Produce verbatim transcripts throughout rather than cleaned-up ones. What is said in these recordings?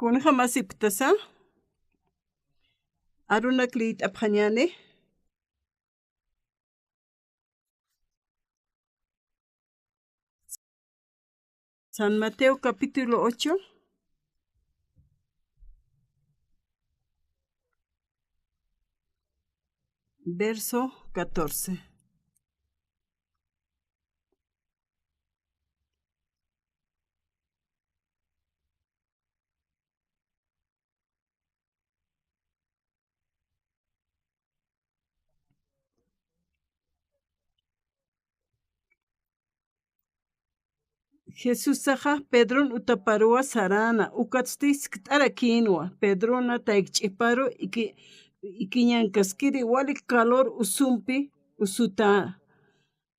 Kunjamasipktasa, arunak liyt'apxañäni. San Mateo capítulo ocho, verso catorce. Jesusaxa Pedron utaparuwa saräna, ukatsti skt'arakïnwa. Pedrona taykch'iparu iki-, ikiñankaskiri wali calor usumpi usutä.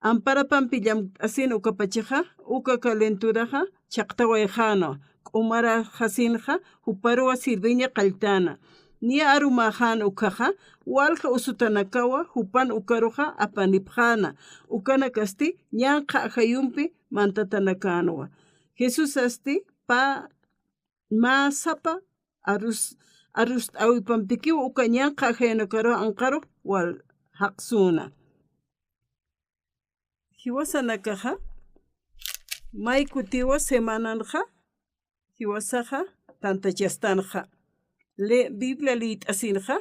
Amparapampi llamkt'asin ukapachaxa, uka calenturaxa chhaqtawayxänwa, k'umaraxasinxa juparuwa sirviña qalltäna. Niya arumäxän ukhaxa, walja usutanakawa jupan ukaruxa apanipxäna, ukanakasti ñanqha ajayumpi mantatanakänwa. Jesusasti pä mä sapa arus-, arust'äwipampikiw uka ñanqha ajayunakaruxa anqarux wal jaqsüna. Jiwasanakaxa, may kutiwa semananxa, jiwasaxa tantachastanxa. Le-, Biblia liyt'asinxa,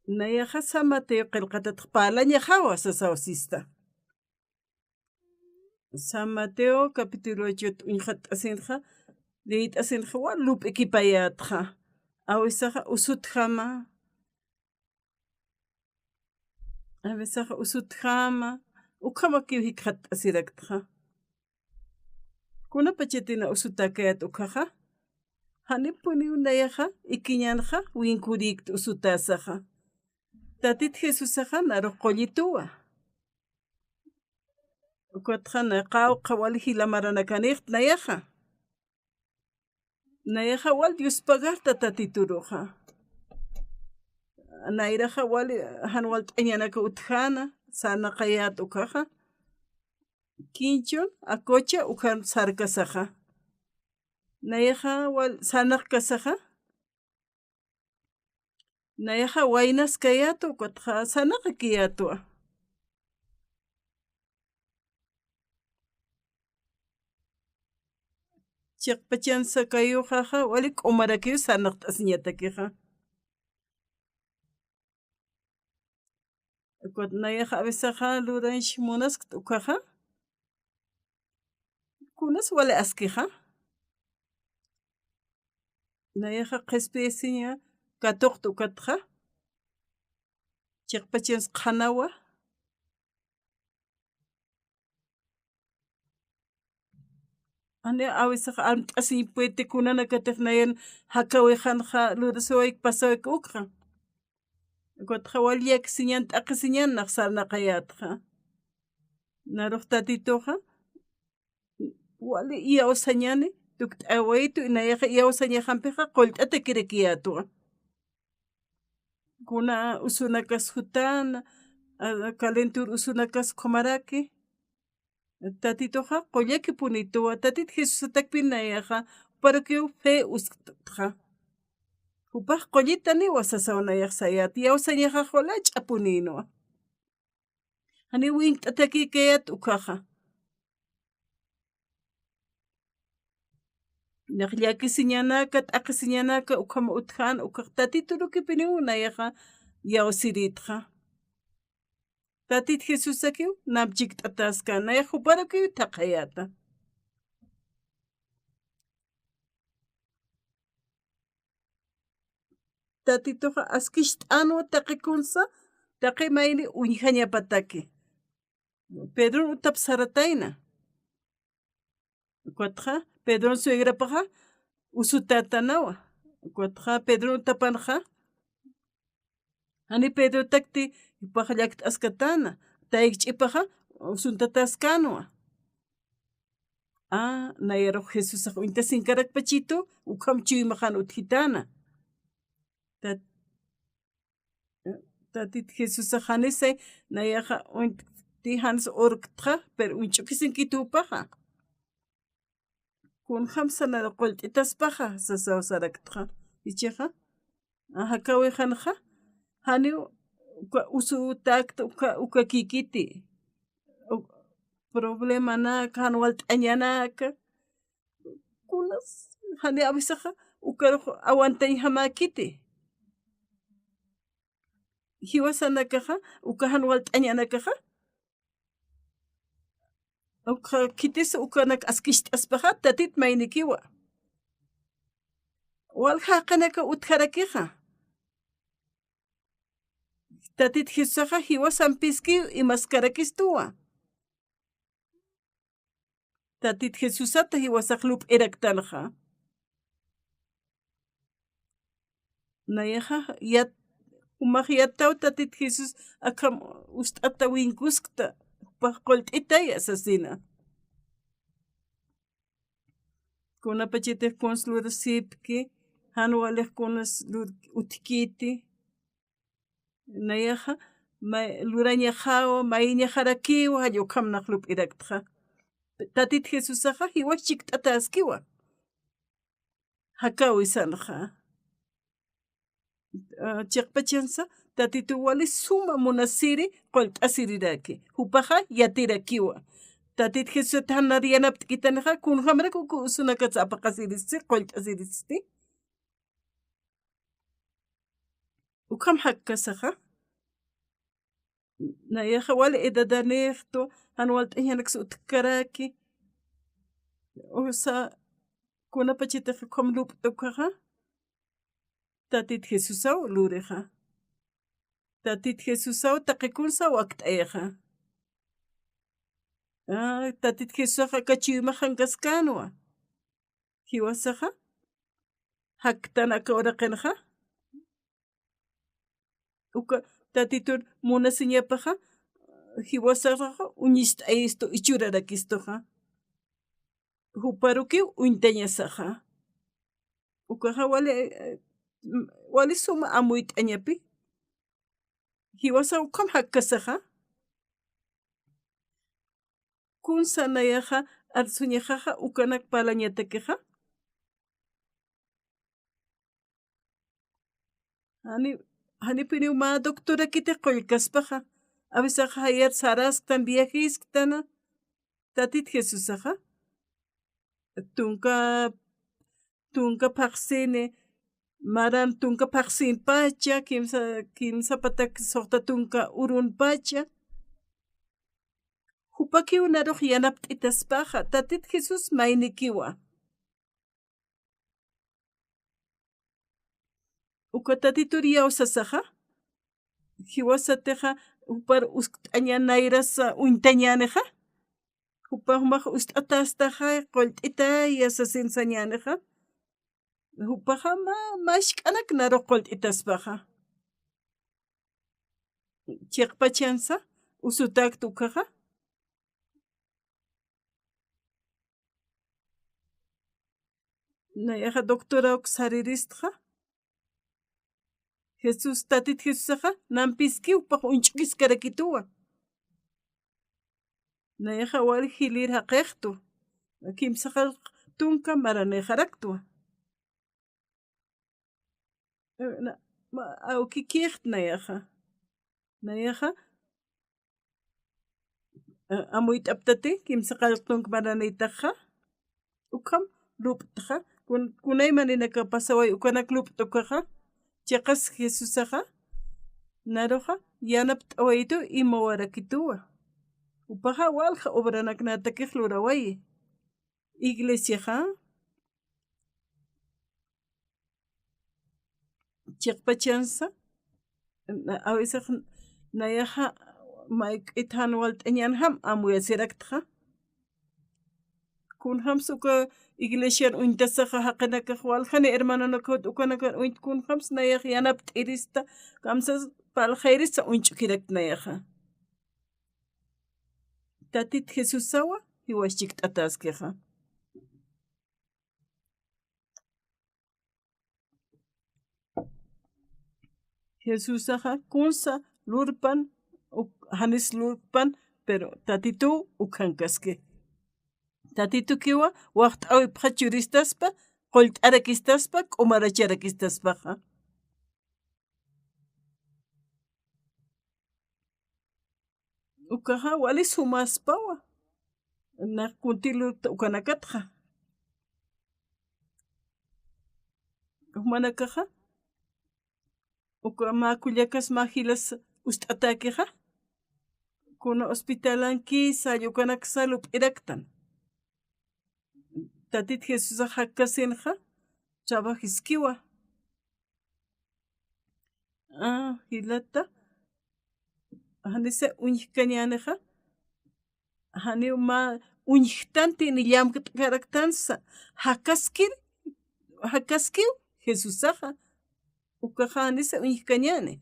nayaxa San Mateo qillqatatx parlañaxawa sasaw sista. San Mateo capítulo ocho uñxatt'asinxa, liyt'asinxa wal lup'ikipayätxa. Awisaxa usutjama, awisaxa usutjama, ukhamakiw jikxatt'asiraktxa. Kunapachatina usutäkayät ukhaxa, janipuniw nayaxa ikiñanxa winkurïkt usutäsaxa. Tatit Jesusaxa narux qullituwa. Ukatxa nayxa qawqha wali jila maranakanixt nayaxa. Nayaxa wal Dios pagarta Tatituruxa. Nayraxa wali jan walt'añanaka utjäna, sarnaqayät ukhaxa. Kinchun, acocha, ukan sarkasaxa. Nayaxa wal sarnaqkasaxa. Nayaxa waynaskayätwa, ukatxa sarnaqakiyätwa. Chiqpachan sakayuxaxa, wali k'umarakiw sarnaqt'asiñatakixa. Ukat nayaxa awisaxa luranch munaskt ukhaxa. Kunas wali askixa. Nayaxa qhispiyasiña katuqta ukatxa. Chiqpachans qhanawa. Ani awisax amt'asiñ puede kunanakatix nayan jakawixanxa lurasiwayk pasawayk ukxa. Ukatxa wal llakisiñan t'aqhisiñan nax sarnaqayätxa. Narux Tatituxa wali iyawsañani tukt'awayitu, nayaxa iyawsañaxampixa qullt'atakirakiyätwa. Kuna usunakas jutäna, a, calentur usunakas ukhamaraki. Tatituxa qullakipunituwa, Tatit Jesusatakpin nayaxa, juparukiw fe usktxa. Jupax qullitaniwa sasaw nayax sayät, iyawsañaxax wal jach'apunïnwa. Janiw winkt'atakïkayät ukhaxa. Nax llakisiñanaka, t'aqhisiñanaka, ukham utjän, ukhax Tatiturukipiniw nayaxa iyawsirïtxa. Tatit Jesusakiw nam chikt'atäskän, nayax juparukiw thaqhayäta. Tatituxa askicht'änwa taqi kunsa, taqi mayni uñjañapataki. Pedron utap saratayna. Ukatxa, Pedron suegrapaxa usutätanawa. Ukatxa, Pedron utapanxa, jani Pedrotakti jupax llakt'askatäna, taykch'ipaxa usuntatäskänwa. A, nayarux Jesusax uñtasinkarakpachitu, ukham chuymaxan utjitäna. Tat-, Tatit Jesusax janisay, nayaxa uñt'ti janis urktxa, pero uñch'ukisinkiti jupaxa. Kunjamsa naru qullt'itaspaxa, sasaw saraktxa. Ichixa, ajá, jakawixa, janiw uka usutäkta, uka, ukakïkiti. U-, problemanaka, jan walt'añanaka. Kunas, jani a veces ukarux aguantañjamäkiti. Jiwasanakaxa, uka jan walt'añanakaxa, ukxa khitis ukanak askicht'aspaxa, Tatit maynikiwa. Walja jaqinaka utjarakixa. Tatit Jesusaxa jiwasampiskiw imaskarakistuwa. Tatit Jesusata jiwasax lup'iraktanxa. Nayaxa yat-, jumax yataw Tatit Jesús akham ust'ata winkuskta, jupax qullt'itaya sasina. Kunapachatix kuns lurasipki, jan walix kunas lur-, utjkiti. Nayaxa, may-, lurañaxawa, mayñaxarakiwa, jall ukham nax lup'iraktxa. Tatit Jesusaxa, jiwax chikt'atäskiwa. Jakawisanxa. Ah, chiqpachansa, Tatitu wali suma munasiri, qullt'asiriraki. Jupaxa, yatirakiwa. Tatit Jesusat jan naru yanapt'kitanixa, kunjamarak uk usunakatsa apaqasiristi, qullt'asiristi. Ukham jakkasaxa. Nayaxa wali edadanixtu, jan walt'añanaks utjkaraki. Usa, kunapachatix ukham lup'ta ukaxa. Tatit Jesusaw lurixa. Tatit Jesusaw taqi kunsa wakt'ayaxa. Ah, Tatit Jesusax aka chuymax jankaskänwa. Jiwasaxa, jaktan aka uraqinxa. Uka Tatitur munasiñapaxa, jiwasaxa uñist'ayistu, ichurarakistuxa. Juparukiw uñtañasaxa. Ukaxa wali, eh, wali suma amuyt'añapi. Jiwasa ukham jakkasaxa. Kunsa nayaxa, arsuñaxaxa, ukanak parlañatakixa. Jani, janipiniw mä doctorakitix qullkaspaxa. A veces jayar sarasktan, viajisktan. Tatit Jesusaxa. Tunka, tunka phaxsini, maran tunka phaxsinpacha, kimsa, kimsa patak suxta tunka urunpacha. Jupakiw narux yanapt'itaspaxa, Tatit Jesús maynikiwa. Uka Tatitur iyawsasaxa, jiwasatixa, jupar uskt'añan nayras uñtañänixa, jupa jumax ust'atastaxa, qullt'itaya sasin sañänixa, jupaxa mä, mä jisk'anak narux qullt'itaspaxa. Chiqpachansa, usutäkta ukaxa. Nayaxa doctora uk sariristxa. Jesús, Tatit Jesusaxa, nampiskiw jupax uñch'ukiskarakituwa. Nayaxa wali jilïr jaqixtu. Kimsaqallq tunka maranïxaraktwa. Eh, na, ma, awkikïxt nayaxa. Nayaxa, eh, amuyt'aptati, kimsaqallq tunka maranïtaxa. Ukham lup'txa, kun, kunaymaninaka pasaway ukanak lup'ta ukaxa, chiqas Jesusaxa, naruxa, yanapt'awayitu imawarakituwa. Jupaxa walja obranaknatakix lurawayi. Iglesiaxa, chiqpachansa, na, a veces nayaxa mayk'it jan walt'añanjam amuyasiraktxa. Kunjamsa uka iglesiar uñtasaxa jaqinakax waljani hermanonakawit ukanakar uñt kunjamsa nayax yanapt'irista, kamsas parlxayrista uñch'ukirakt nayaxa. Tatit Jesusawa jiwas chikt'ataskixa. Jesusaxa kunsa lurpan, uk, janis lurpan, pero Tatituw ukhankaski. Tatitukiwa waxt'äwipxa churistaspa, qullt'arakistaspa, k'umaracharakistaspaxa. Ukaxa wali sumaspawa. Nax kuntilu ukanakatxa. Jumanakaxa, uka mä kullakas mä jilas ust'atäkixa, kuna hospitalankisa, ukanaksa lup'iraktan. Tatit Jesusax jakasinxa, trabajiskiwa. A, jilata, janisa uñjkañänixa, janiw mä uñjktanti ni llamk't'karaktansa, jakaskir, jakaskiw Jesusaxa, ukaxa janisa uñjkañäni.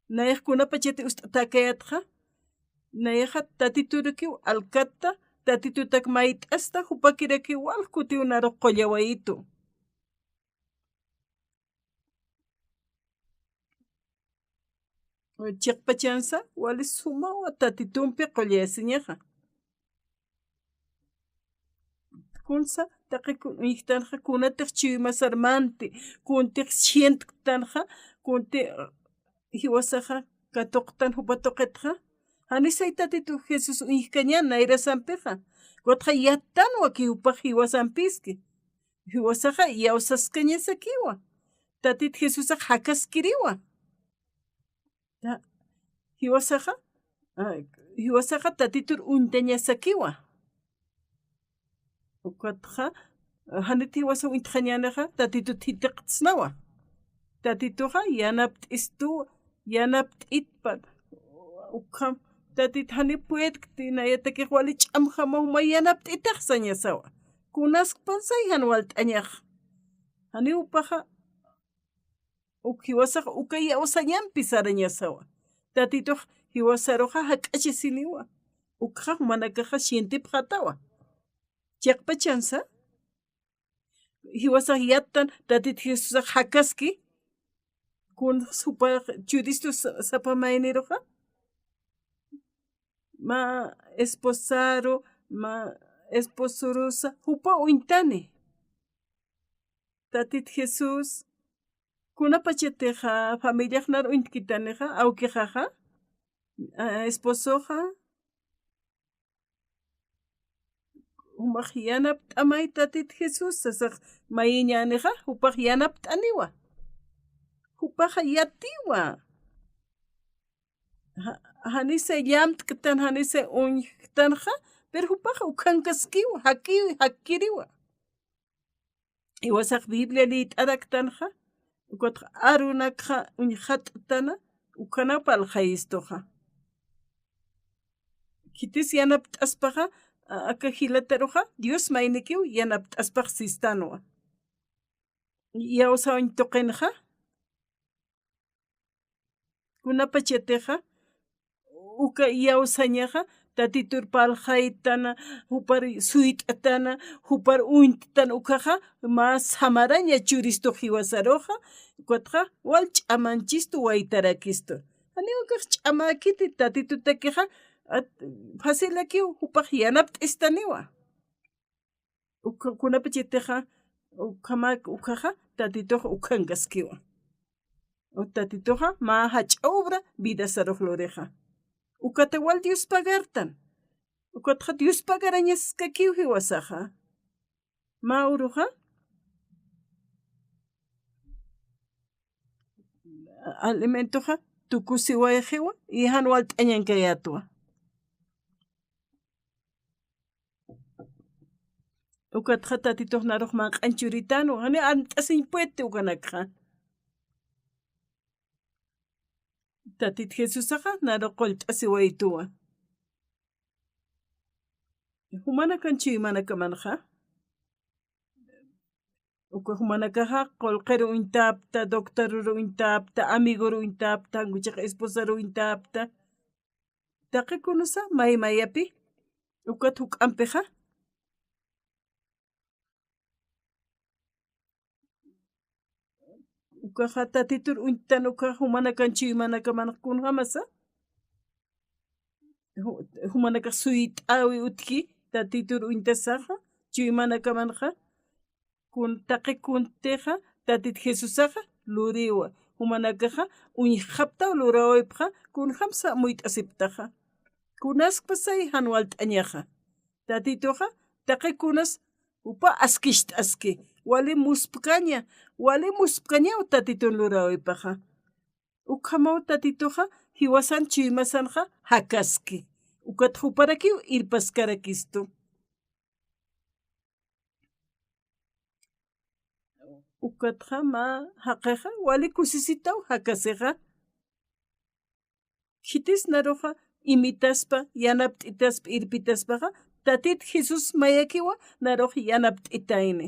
Nayax kunapachati ust'atäkayätxa, nayaxa Tatiturukiw alkatta, Tatitutak mayt'asta, jupakirakiw wal kutiw narux qullawayitu. Chiqpachansa, wali sumawa Tatitumpi qullayasiñaxa. Kunsa, taqi kun uñjktanxa, kunatix chuymasarmanti, kuntix sientktanxa, kunti, jiwasaxa katuqtan jupa tuqitxa. Janisay Tatitu Jesús uñjkañän nayrasampixa. Ukatxa yattanwa ki jupax jiwasampiski. Jiwasaxa iyawsaskañasakiwa. Tatit Jesusax jakaskiriwa. Ta-, jiwasaxa, a, jiwasaxa Tatitur uñtañasakiwa. Ukatxa, janit jiwasa uñtxañänixa, Tatitut jitiqtsnawa. Tatituxa yanapt'istu, yanapt'itpa. Ukham, Tatit jani puedkti, nayatakix wali ch'amjamaw, mä yanapt'itax sañasawa. Kunaskpansay jan walt'añax. Jani jupaxa, uk jiwasax uka iyawsañampi sarañasawa. Tatitux jiwasaruxa jak'achasiniwa. Ukxa jumanakaxa sientipxätawa. Chiqpachansa, jiwasax yattan, Tatit Jesusax jakaski, kun jupax churistu sa-, sapa mayniruxa, mä esposaru, mä esposorusa, jupa uñtani. Tatit Jesús, kunapachatixa familiax nar uñtkitanixa, awkixaxa, a, esposoxa, jumax yanapt'amay Tatit Jesús, sasax mayiñänixa, jupax yanapt'aniwa. Jupaxa yatiwa. Ja-, janisa llamtktan, janisa uñjktanxa, pero jupax ukhankaskiwa, jaki-, jakkiriwa. Jiwasax Biblia liyt'araktanxa, ukatxa arunakxa uñjat'tana, ukhanaw parlxayistuxa. Khitis yanapt'aspaxa, a-, aka jilataruxa, Dios maynikiw yanapt'aspax sistanwa. Iyawsañ tuqinxa, kunapachatixa, uka iyawsañaxa, Tatitur parlxaytana, jupar suyt'tana, jupar uñt'tana, ukhaxa, mä samaraña churistu jiwasaruxa, ukatxa, wal ch'amanchistu waytarakistu. Janiw ukax ch'amäkiti Tatitutakixa, at-, facilakiw jupax yanapt'istaniwa. Uka-, kunapachatixa, ukhamak, ukhaxa, Tatitux ukhankaskiwa. U Tatituxa, mä jach'a obra vidasarux lurixa. Ukata wal Dios pagartan. Ukatxa Dios pagarañaskakiw jiwasaxa. Mä uruxa, alimentoxa, tukusiwayxiwa, y jan walt'añankayätwa. Ukatxa Tatitux narux manq'añ churitanwa, jani amt'asiñ puedti ukanakxa. Tatit Jesusaxa narux qullt'asiwaytuwa. Jumanakan chuymanakamanxa. Uka jumanakaxa qullqiru uñtapta, doctoruru uñtapta, amiguru uñtapta, jankuchix esposaru uñtapta. Taqi kunusa may mayapi, ukat juk'ampixa. Ukaxa Tatitur uñtan ukax jumanakan chuymanakamanx kunjamasa. Ju-, jumanakax suyt'äwi utji, Tatitur uñtasaxa, chuymanakamanxa, kun taqi kuntixa, Tatit Jesusaxa luriwa. Jumanakaxa uñjaptaw lurawaypxa, kunjamsa amuyt'asiptaxa. Kunaskpasay jan walt'añaxa. Tatituxa taqi kunas jupa askicht'aski, wali muspkaña, wali muspkañaw Tatitun lurawaypaxa. Ukhamaw Tatituxa jiwasan chuymasanxa jakaski. Ukat juparakiw irpaskarakistu. Ukatxa mä jaqixa wali kusisitaw jakasixa. Khitis naruxa imitaspa, yanapt'itaspa, irpitaspaxa, Tatit Jesús mayakiwa narux yanapt'itayni.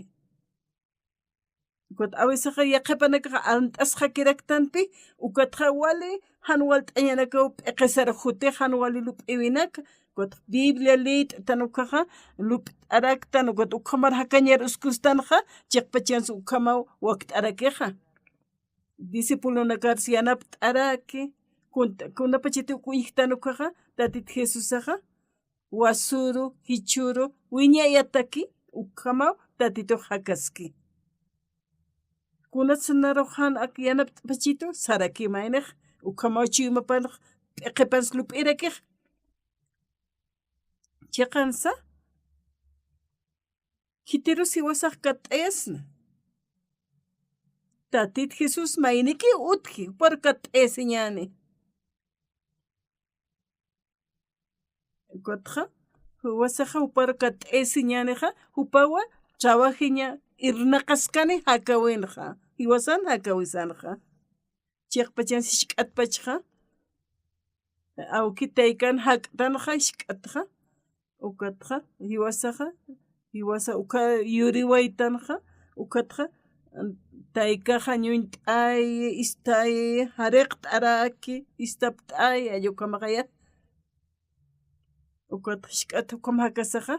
Ukat awisaxa yaqhipanakaxa ant'asxakiraktanpi, ukatxa wali jan walt'añanakaw p'iqisar jutix jan wali lup'iwinaka, ukat Biblia liyt'tan ukaxa lup't'araktan, ukat ukhamar jakañar uskustanxa, chiqpachansa ukhamaw wakt'arakixa. Discipulonakars yanapt'araki, kun-, kunapachati uk uñjktan ukaxa, Tatit Jesusaxa, wasuru, jichhüru, wiñayataki, ukhamaw Tatitux jakaski. Kunats narux jan ak yanapt'pachitu, saraki maynix, ukhamaw chuymapanx, p'iqipans lup'irakix. Chiqansa, khitirus jiwasax katt'ayasna. Tatit Jesús mayniki utji, jupar katt'ayasiñäni. Ukatxa, jiwasaxa jupar katt'ayasiñänixa, jupawa trawajiña irnaqaskani jakawinxa, jiwasan jakawisanxa. Chiqpachan jisk'atpachxa, awki taykan jakt'anxa jisk'atxa, ukatxa, jiwasaxa, jiwasa uka yuriwaytanxa, ukatxa, taykaxa ñuñt'ay, istay, jariqt'araki, istapt'ay, ay ukhamaxaya. Ukatxa jisk'at ukham jakasaxa,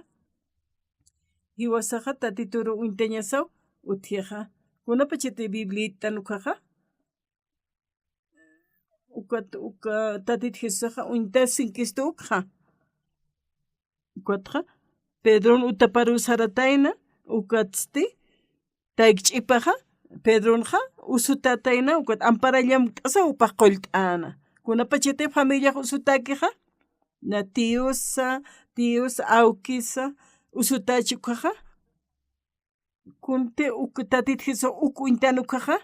jiwasaxa Tatituru uñtañasaw utjixa. Kunapachati Bibliaytan ukaxa, ukat, uka Tatit Jesusaxa uñtasinkistu ukxa. Ukatxa, Pedron utaparuw saratayna, ukatsti, taykch'ipaxa, Pedronxa, usutätayna, ukat ampara llamkt'asa jupax qullt'äna. Kunapachati familiax usutäkixa, na tiyusa, tiyusa, awkisa, usutächi ukaxa, kunti uk Tatit Jesús uk uñtan ukaxa,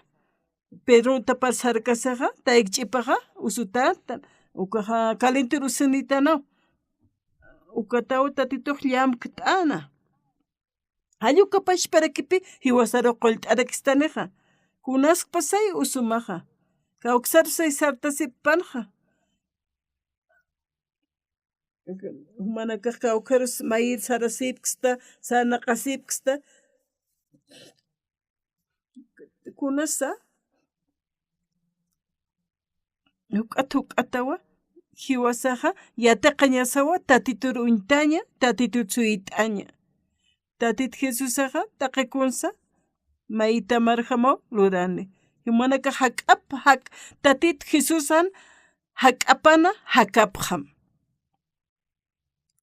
Pedron utapar sarkasaxa, taykch'ipaxa, usutätan, ukaxa, kalintur usunitanaw, ukataw Tatitux llamkt'äna. Jall uka pachparakipi, jiwasaru qullt'arakistanixa, kunaskpasay usumaxa, kawksarusay sartasippanxa. Jumanakax kawkharus mayir sarasipksta, sarnaqasipksta. Kunasa, juk'at juk'atawa, jiwasaxa, yatiqañasawa, Tatitur uñtaña, Tatitur suyt'aña. Tatit Jesusaxa, taqi kunsa, mayitamarjamaw lurani. Jumanakax jak'ap, jak-, Tatit Jesusan jak'apana jakapxam.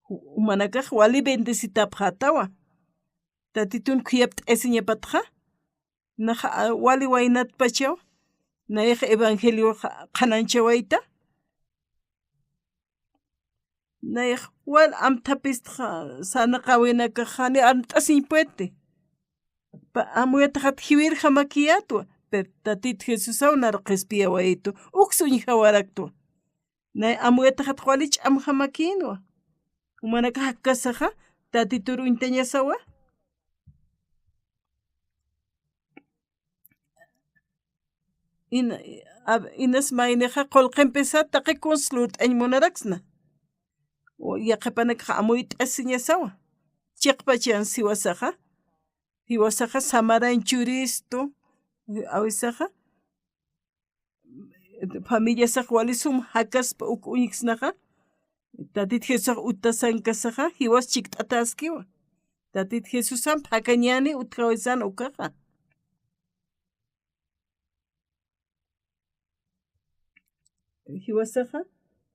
Ju-, jumanakax wali bendecitapxätawa. Tatitun khuyapt'ayasiñapatxa, nax, a, wali waynatpachaw, nayax evangelioxa qhanañchawayta. Nayax wal amthapistxa sarnaqawinakax jani amt'asiñ puedti. Pa-, amuyataxat jiwirjamakiyätwa, pero Tatit Jesusaw nar qhispiyawayitu, uks uñjawaraktwa. Nay amuyataxat wali ch'amjamakïnwa. Jumanakax jakkasaxa, Tatitur uñtañasawa. In-, ab-, inas maynixa qullqimpisa taqi kuns lurt'añ munaraksna. O, yaqhipanakax amuyt'asiñasawa. Chiqpachan jiwasaxa, jiwasaxa samarañ churistu, awisaxa, familiasax wali sum jakaspa uk uñjksnaxa, Tatit Jesusax utasankasaxa, jiwas chikt'atäskiwa. Tatit Jesusamp jakañäni utjawisan ukaxa. Jiwasaxa,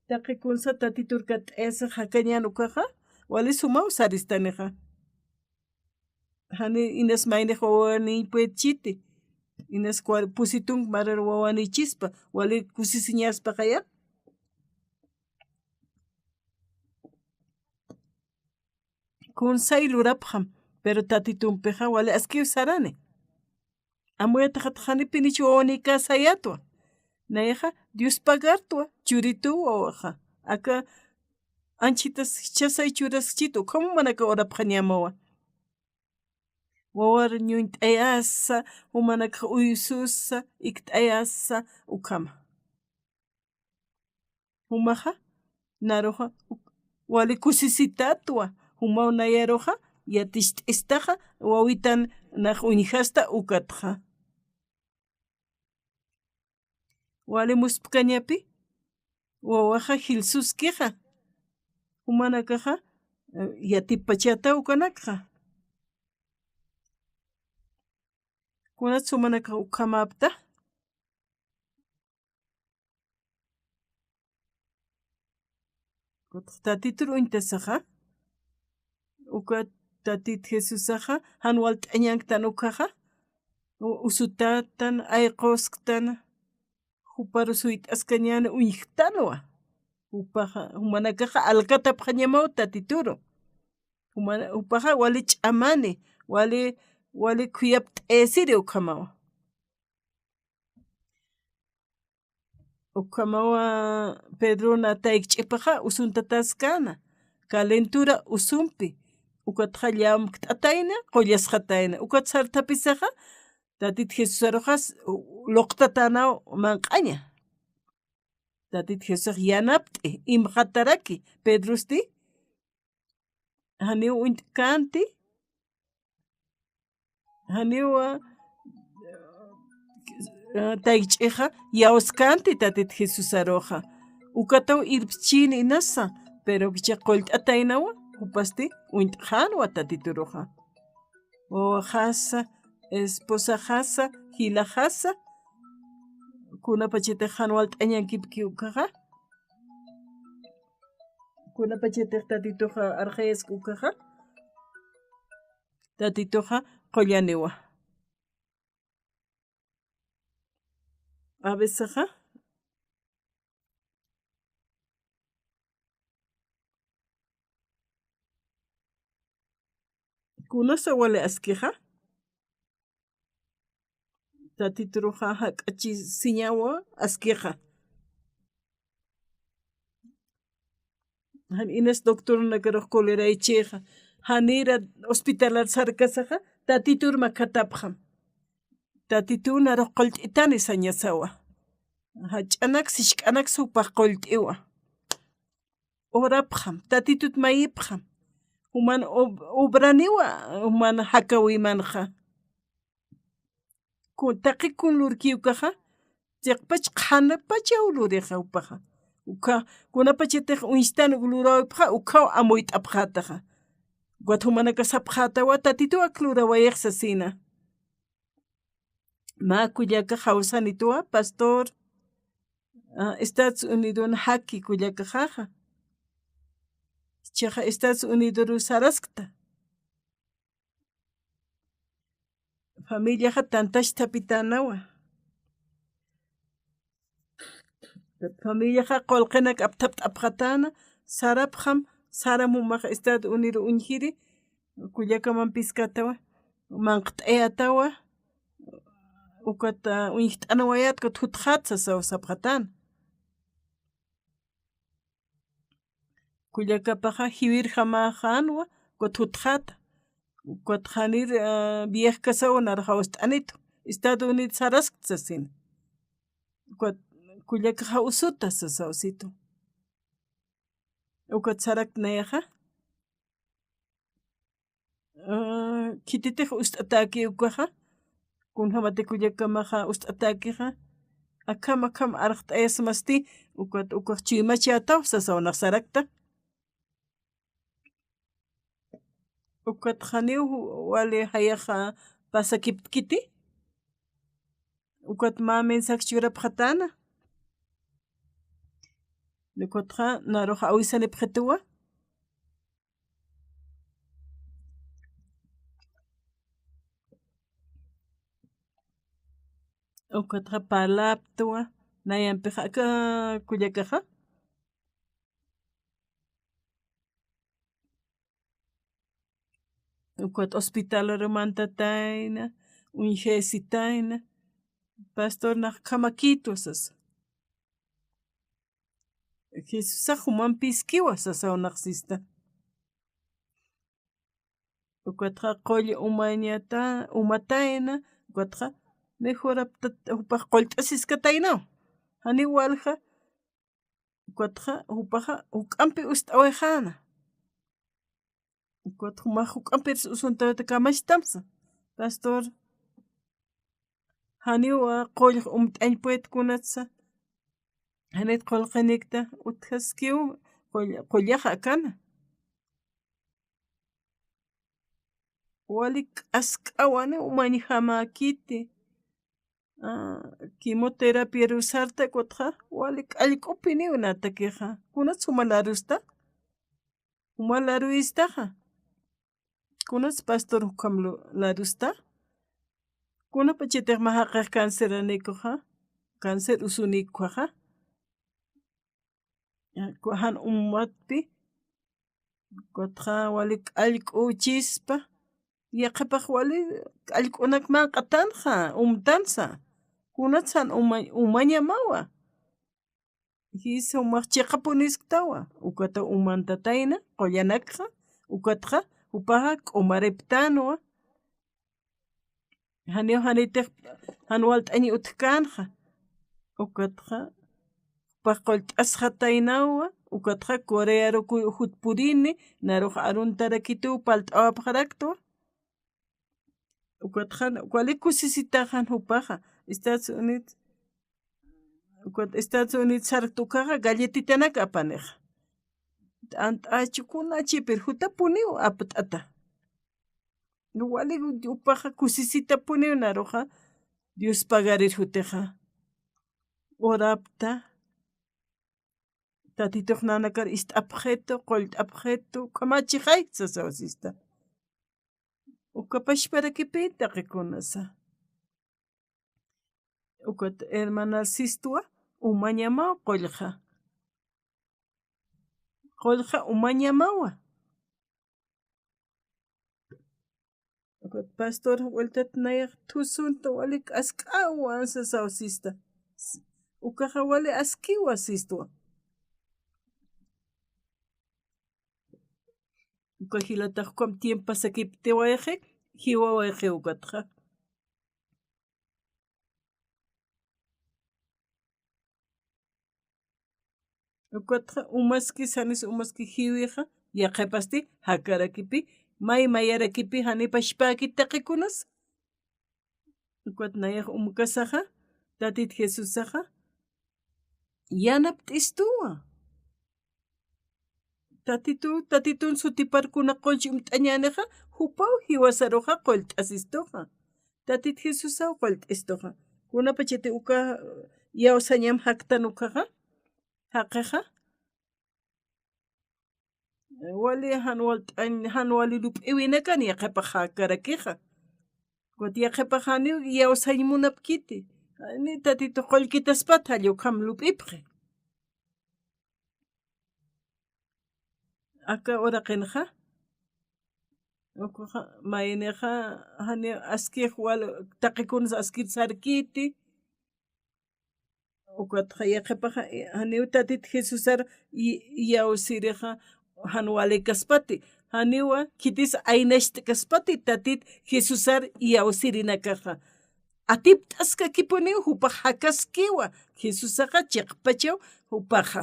taqi kunsa Tatitur katt'ayasax jakañän ukaxa, Wali sumaw saristanixa. Jani inas maynix wawaniy puedchiti. Inas kuar pusitunk marar wawanichispa. Wali kusisiñaspa jaya. Kunsay lurapxam, pero Tatitumpixa wali askiw sarani. Amuyataxatxani pinichu wawanika sayatwa. Nayaxa Dios pagartwa, churituw wawaxa. Aka anchitas jichhasay churaskchitu, ukhama jumanaka urapxañamawa. Wawar ñuñt'ayasa, jumanakax uysusa, ikt'ayasa, ukhama. Jumaxa, naruxa, wali kusisitatwa, jumaw nayaruxa, yaticht'istaxa, wawitan nax uñjasta ukatxa. Wali muspkañapi, wawaxa jilsuskixa, jumanakaxa, eh, yatipachata ukanakxa. Kunats jumanakax ukhamäpta. Ukatx Tatitur uñtasaxa, uka Tatit Jesusaxa, jan walt'añanktan ukaxa, u-, usutatan, ayqusktan, juparu suyt'askañäni uñjktanwa. Jupaxa, jumanakaxa alkatapxañamaw Tatituru. Jumana-, jupaxa wali ch'amani, wali, wali khuyapt'ayasiri ukhamawa. Ukhamawa Pedrona taykch'ipaxa usuntataskäna, calentura usumpi, ukatxa llamkt'atayna, qullasxatayna, ukat sarthapisaxa, Tatit Jesusaruxas luqtatänaw manq'aña. Tatit Jesusax yanapt'i, imxataraki, Pedrosti, janiw uñt'känti, janiw, ah, taykch'ixa, iyawskänti Tatit Jesusaruxa. Ukataw irpchïn inasa, pero jichha qullt'ataynawa, jupasti uñt'xänwa Tatituruxa. Wawaxasa, esposaxasa, jilaxasa, kunapachatix jan walt'añankipki ukaxa, kunapachatix Tatituxa arxayask ukaxa, Tatituxa qullaniwa. A veces, ajá. Kunasa wali askixa. Tatituruxa jak'achisiñawa askixa. Jan inas doctornakarux coleraychixa, janira hospitalar sarkasaxa, Tatitur makatapxam. Tatituw narux qullt'itani sañasawa. Jach'anaks, jisk'anaks jupax qullt'iwa. Orapxam, Tatitut mayipxam. Juman ob-, obraniwa, juman jakawïmanxa. Ku-, taqi kun lurki ukaxa, chiqpach qhanapachaw lurixa jupaxa. Uka, kunapachatix uñstan uk luräwipxa, ukhaw amuyt'apxätaxa. Ukat jumanaka sapxätawa, Tatituw ak luräwayix sasina. Mä kullaka jawsanituwa, pastor, ah, Estados Unidon jaki kullakaxaxa. Chixa Estados Unidoru saraskta. Familiaxa tantachthapitanawa. Familiaxa qullqinak apthapt'apxatana, sarapxam, saram jumax Estados Unido uñjiri, kullakaman piskatawa, manqt'ayatawa, ukat, ah, uñjt'anawayät, ukat jutxat sasaw sapxatan. Kullakapaxa jiwirjamäxänwa, ukat jutxata. Ukat janir, ah, viajkasaw narxawst'anitu. Estados Unidos saraskta sasin. Ukat kullakaxa usuta sasaw situ. Ukat sarakt nayaxa. Ah, khititix ust'atäki ukaxa, kunjamati kullakamaxa ust'atäkixa, akham, akham arxt'ayasmasti, ukat, ukax chuymachätaw sasaw nax sarakta. Ukat janiw wali jayaxa pasakiptkiti, ukat mä mensaje churapxatana. Ukatxa narux awisanipxituwa. Ukatxa parlaptwa, nayampixa aka kullakaxa. Ukat hospitalaru mantatayna, uñjasitayna, pastor nax khamakitwa sasa. Jesusax jumampiskiwa sasaw nax sista. Ukatxa qull umañata, umatayna, ukatxa mejoraptat, jupax qullt'asiskataynaw. Janiw walja, ukatxa jupaxa juk'ampi ust'awayxäna. Ukat jumax juk'ampirs usuntawayta kamachtamsa. Pastor, janiw qullx umt'añ puede kunatsa. Janit qullqinikta utjaskiw, qull-, qullax akana. Wali k'ask'awani umañjamäkiti. Ah, quimioterapia usarta ukatxa, wali k'allk'upiniw natakixa. Kunats juma larusta? Juma laruyistaxa. Kunats pastor ukham lu-, larusta? Kunapachatix mä jaqix canceranikuxa, cáncer usunikuxa. Jan umatpi, ukatxa wali k'allk'uchispa, yaqhipax wali k'allk'unak manq'atanxa, umtansa. Kunats jan uma-, umañamawa. Jisa jumax chiqapunisktawa, ukata umantatayna, qullanakxa, ukatxa, jupaxa k'umariptanwa. Janiw janitix jan walt'añ utjkänxa. Ukatxa, jupax qullt'asxataynawa, ukatxa Corearu ku-, jutpurini, narux aruntarakituw palt'awapxaraktwa. Ukatxa, wali kusisitaxan jupaxa, Estados Unidos, ukat Estados Unidos sarkt ukaxa galletitanak apanixa. T'ant'achu kunachipir jutapuniw apt'ata. Wali jupaxa kusisitapuniw naruxa, Dios pagarir jutixa. Orapta, Tatitux nanakar ist'apxitu, qullt'apxitu, k'amachixay, sasaw sista. Uka pachparakipï taqikunasa. Ukat hermana sistwa, umañamaw qullxa. Qullxa umañamawa. Ukat pastor vueltat nayax thusunta wali k'ask'awan sasaw sista. S-, ukaxa wali askiwa sistwa. Uka jilatax ukham tiempo pasakiptiwayxi, jiwawayxi ukatxa. Ukatxa umaski, sanis umaski jiwixa, yaqhipasti jakarakipi, may mayarakipi, janiw pachpäkit taqikunas. Ukat nayax umkasaxa, Tatit Jesusaxa, yanapt'istuwa. Tatitu, Tatitun sutipar kuna qullch umt'añänixa, jupaw jiwasaruxa qullt'asistuxa. Tatit Jesusaw qullt'istuxa. Kunapachati uka iyawsañam jaktan ukaxa, jaqixa. Wali jan walt'añ, jan wali lup'iwinakan yaqhipax jakarakixa. Ukat yaqhipax janiw iyawsañ munapkiti. Jani Tatitu qullkitaspat jall ukham lup'ipxi. Aka uraqinxa, ukuxa, maynixa, jani askix wal, taqikunas askir sarkiti, ukatxa yaqhipaxa, janiw Tatit Jesusar i-, iyawsirixa, jan walikaspati, janiwa khitis aynacht'kaspati, Tatit Jesusar iyawsirinakaxa. Atipt'askakipuniw jupax jakaskiwa, Jesusaxa chiqpachaw jupaxa.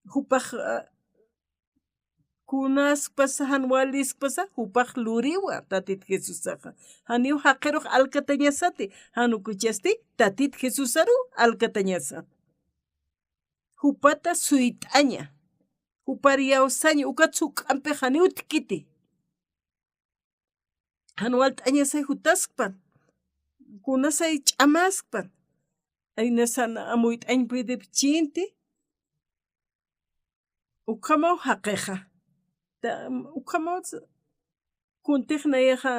Jupax, ah, kunaskpasa, jan waliskpasa, jupax luriwa Tatit Jesusaxa. Janiw jaqirux alkatañasati, jan ukuchasti, Tatit Jesusaru alkatañasa. Jupata suyt'aña, jupar iyawsaña, ukat juk'ampix janiw utjkiti. Jan walt'añasay jutaskpan, kunasay ch'amaskpan, aynasan amuyt'añ puedipchinti, ukhamaw jaqixa. Ta-, ukhamaw s-, kuntix nayaxa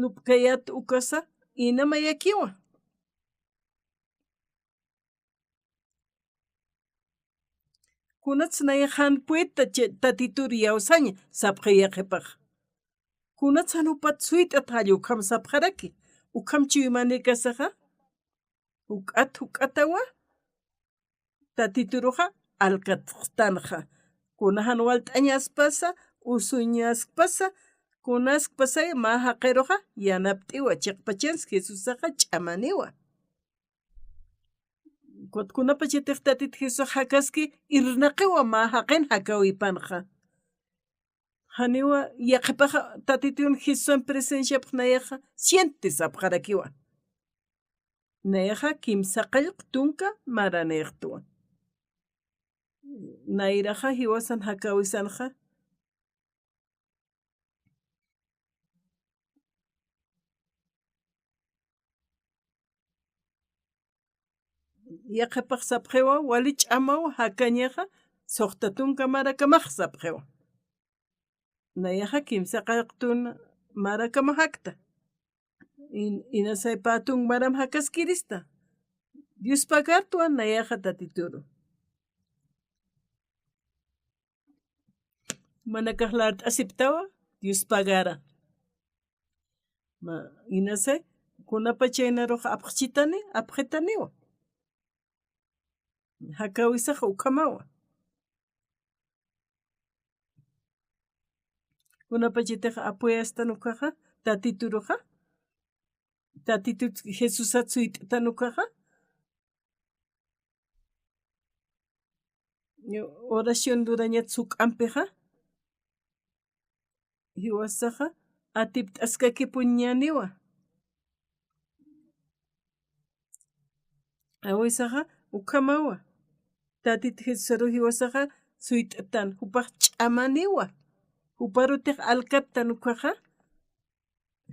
lup'kayät ukasa, ina mayakiwa. Kunats nayax jan puedta chay Tatitur iyawsaña, sapxi yaqhipax. Kunats jan jupat suyt'at jall ukham sapxaraki, ukham chuymanikasaxa, juk'at juk'atawa, Tatituruxa alkatxtanxa. Kuna jan walt'añaspasa, usuñaspasa, kunaskpasay mä jaqiruxa yanapt'iwa, chiqpachans Jesusaxa ch'amaniwa. Kut kunapachatix Tatit Jesusax jakaski irnaqiwa mä jaqin jakawipanxa. Janiwa yaqhipaxa Tatitun Jesusan presenciapx nayaxa siente sapxarakiwa. Nayaxa kimsa qallq tunka maranïxtwa. Nayraxa jiwasan jakawisanxa. Yaqhipax sapxiwa, wali ch'amaw jakañaxa, suxta tunka marakamax sapxiwa. Nayaxa kimsa qallq tuna marakama jakta. In-, inasay pä tunk maram jakaskirista. Dios pagartwa nayaxa Tatituru. Manakax lart'asiptawa, Dios pagara. Ma, inasay, kunapachanarux apxchitani, apxitaniwa. Jakawisaxa ukhamawa. Kunapachatix apoyastan ukaxa, Tatituruxa, Tatitut Jesusat suyt'tan ukaxa, oración lurañat suk'ampixa, jiwasaxa atipt'askakipuñäniwa. Awisaxa ukhamawa. Tatit Jesusaru jiwasaxa suyt'tan, jupax ch'amaniwa. Juparutix alkattan ukaxa,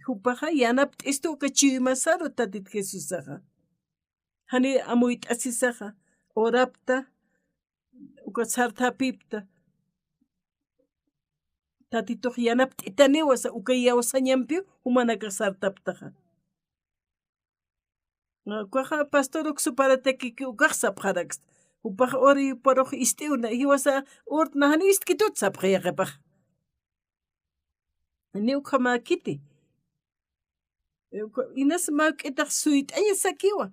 jupaxa yanapt'istu uka chuymasaru Tatit Jesusaxa. Jani amuyt'asisaxa, orapta, uka sartapipta. Tatitux yanapt'itaniwa sa, uka iyawsañampiw jumanakax sartaptaxa. Ukaxa pastor uksuparataki ukax sapxaraksta. Jupax uri parux ist'iwna, jiwasa urt naxani istkitut sapxi yaqhipax. Ni ukhamäkiti. Inas mä juk'itax suyt'añasakiwa.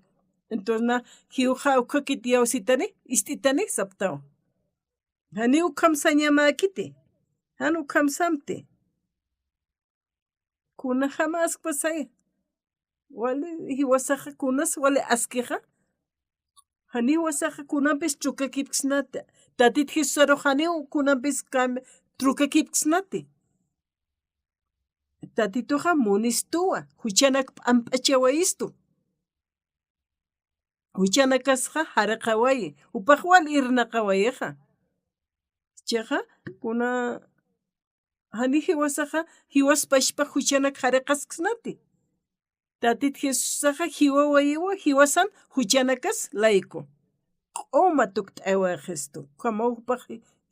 Entonces na jiwxa ukhakit iyawsitani, ist'itani saptawa. Jani ukham sañamäkiti. Jan ukham samti. Kunjamaskpasay. Wali jiwasaxa kunas wali askixa. Jani jiwasaxa kunampis trukakipksnati. Tatit Jesusarux janiw kunampis kam-, trukakipksnati. Tatituxa munistuwa, juchanak p'amp'achawayistu. Juchanakasxa jariqawayi, jupax wal irnaqawayixa. Chiqa, kuna, jani jiwasaxa, jiwas pachpa juchanak jariqasksnati. Tatit Jesusaxa jiwawayiwa, jiwasan juchanakas layku. Q'uma tukt'awayixistu, ukhamaw jupax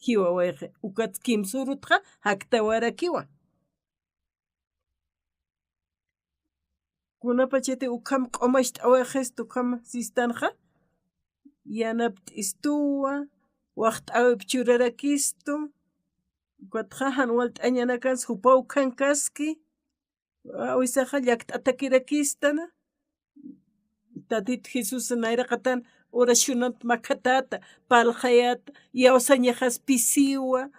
jiwawayixi, ukat kimsurutxa jaktawarakiwa. Kunapachati ukham q'umacht'awayixistu, ukham sistanxa, yanapt'istuwa, waxt'äwip churarakistu, ukatxa jan walt'añanakans jupaw khankaski, awisaxa llakt'atakirakistana. Tatit Jesús nayraqatan oracionat makhatäta, parlxayäta, iyawsañaxas pisiwa,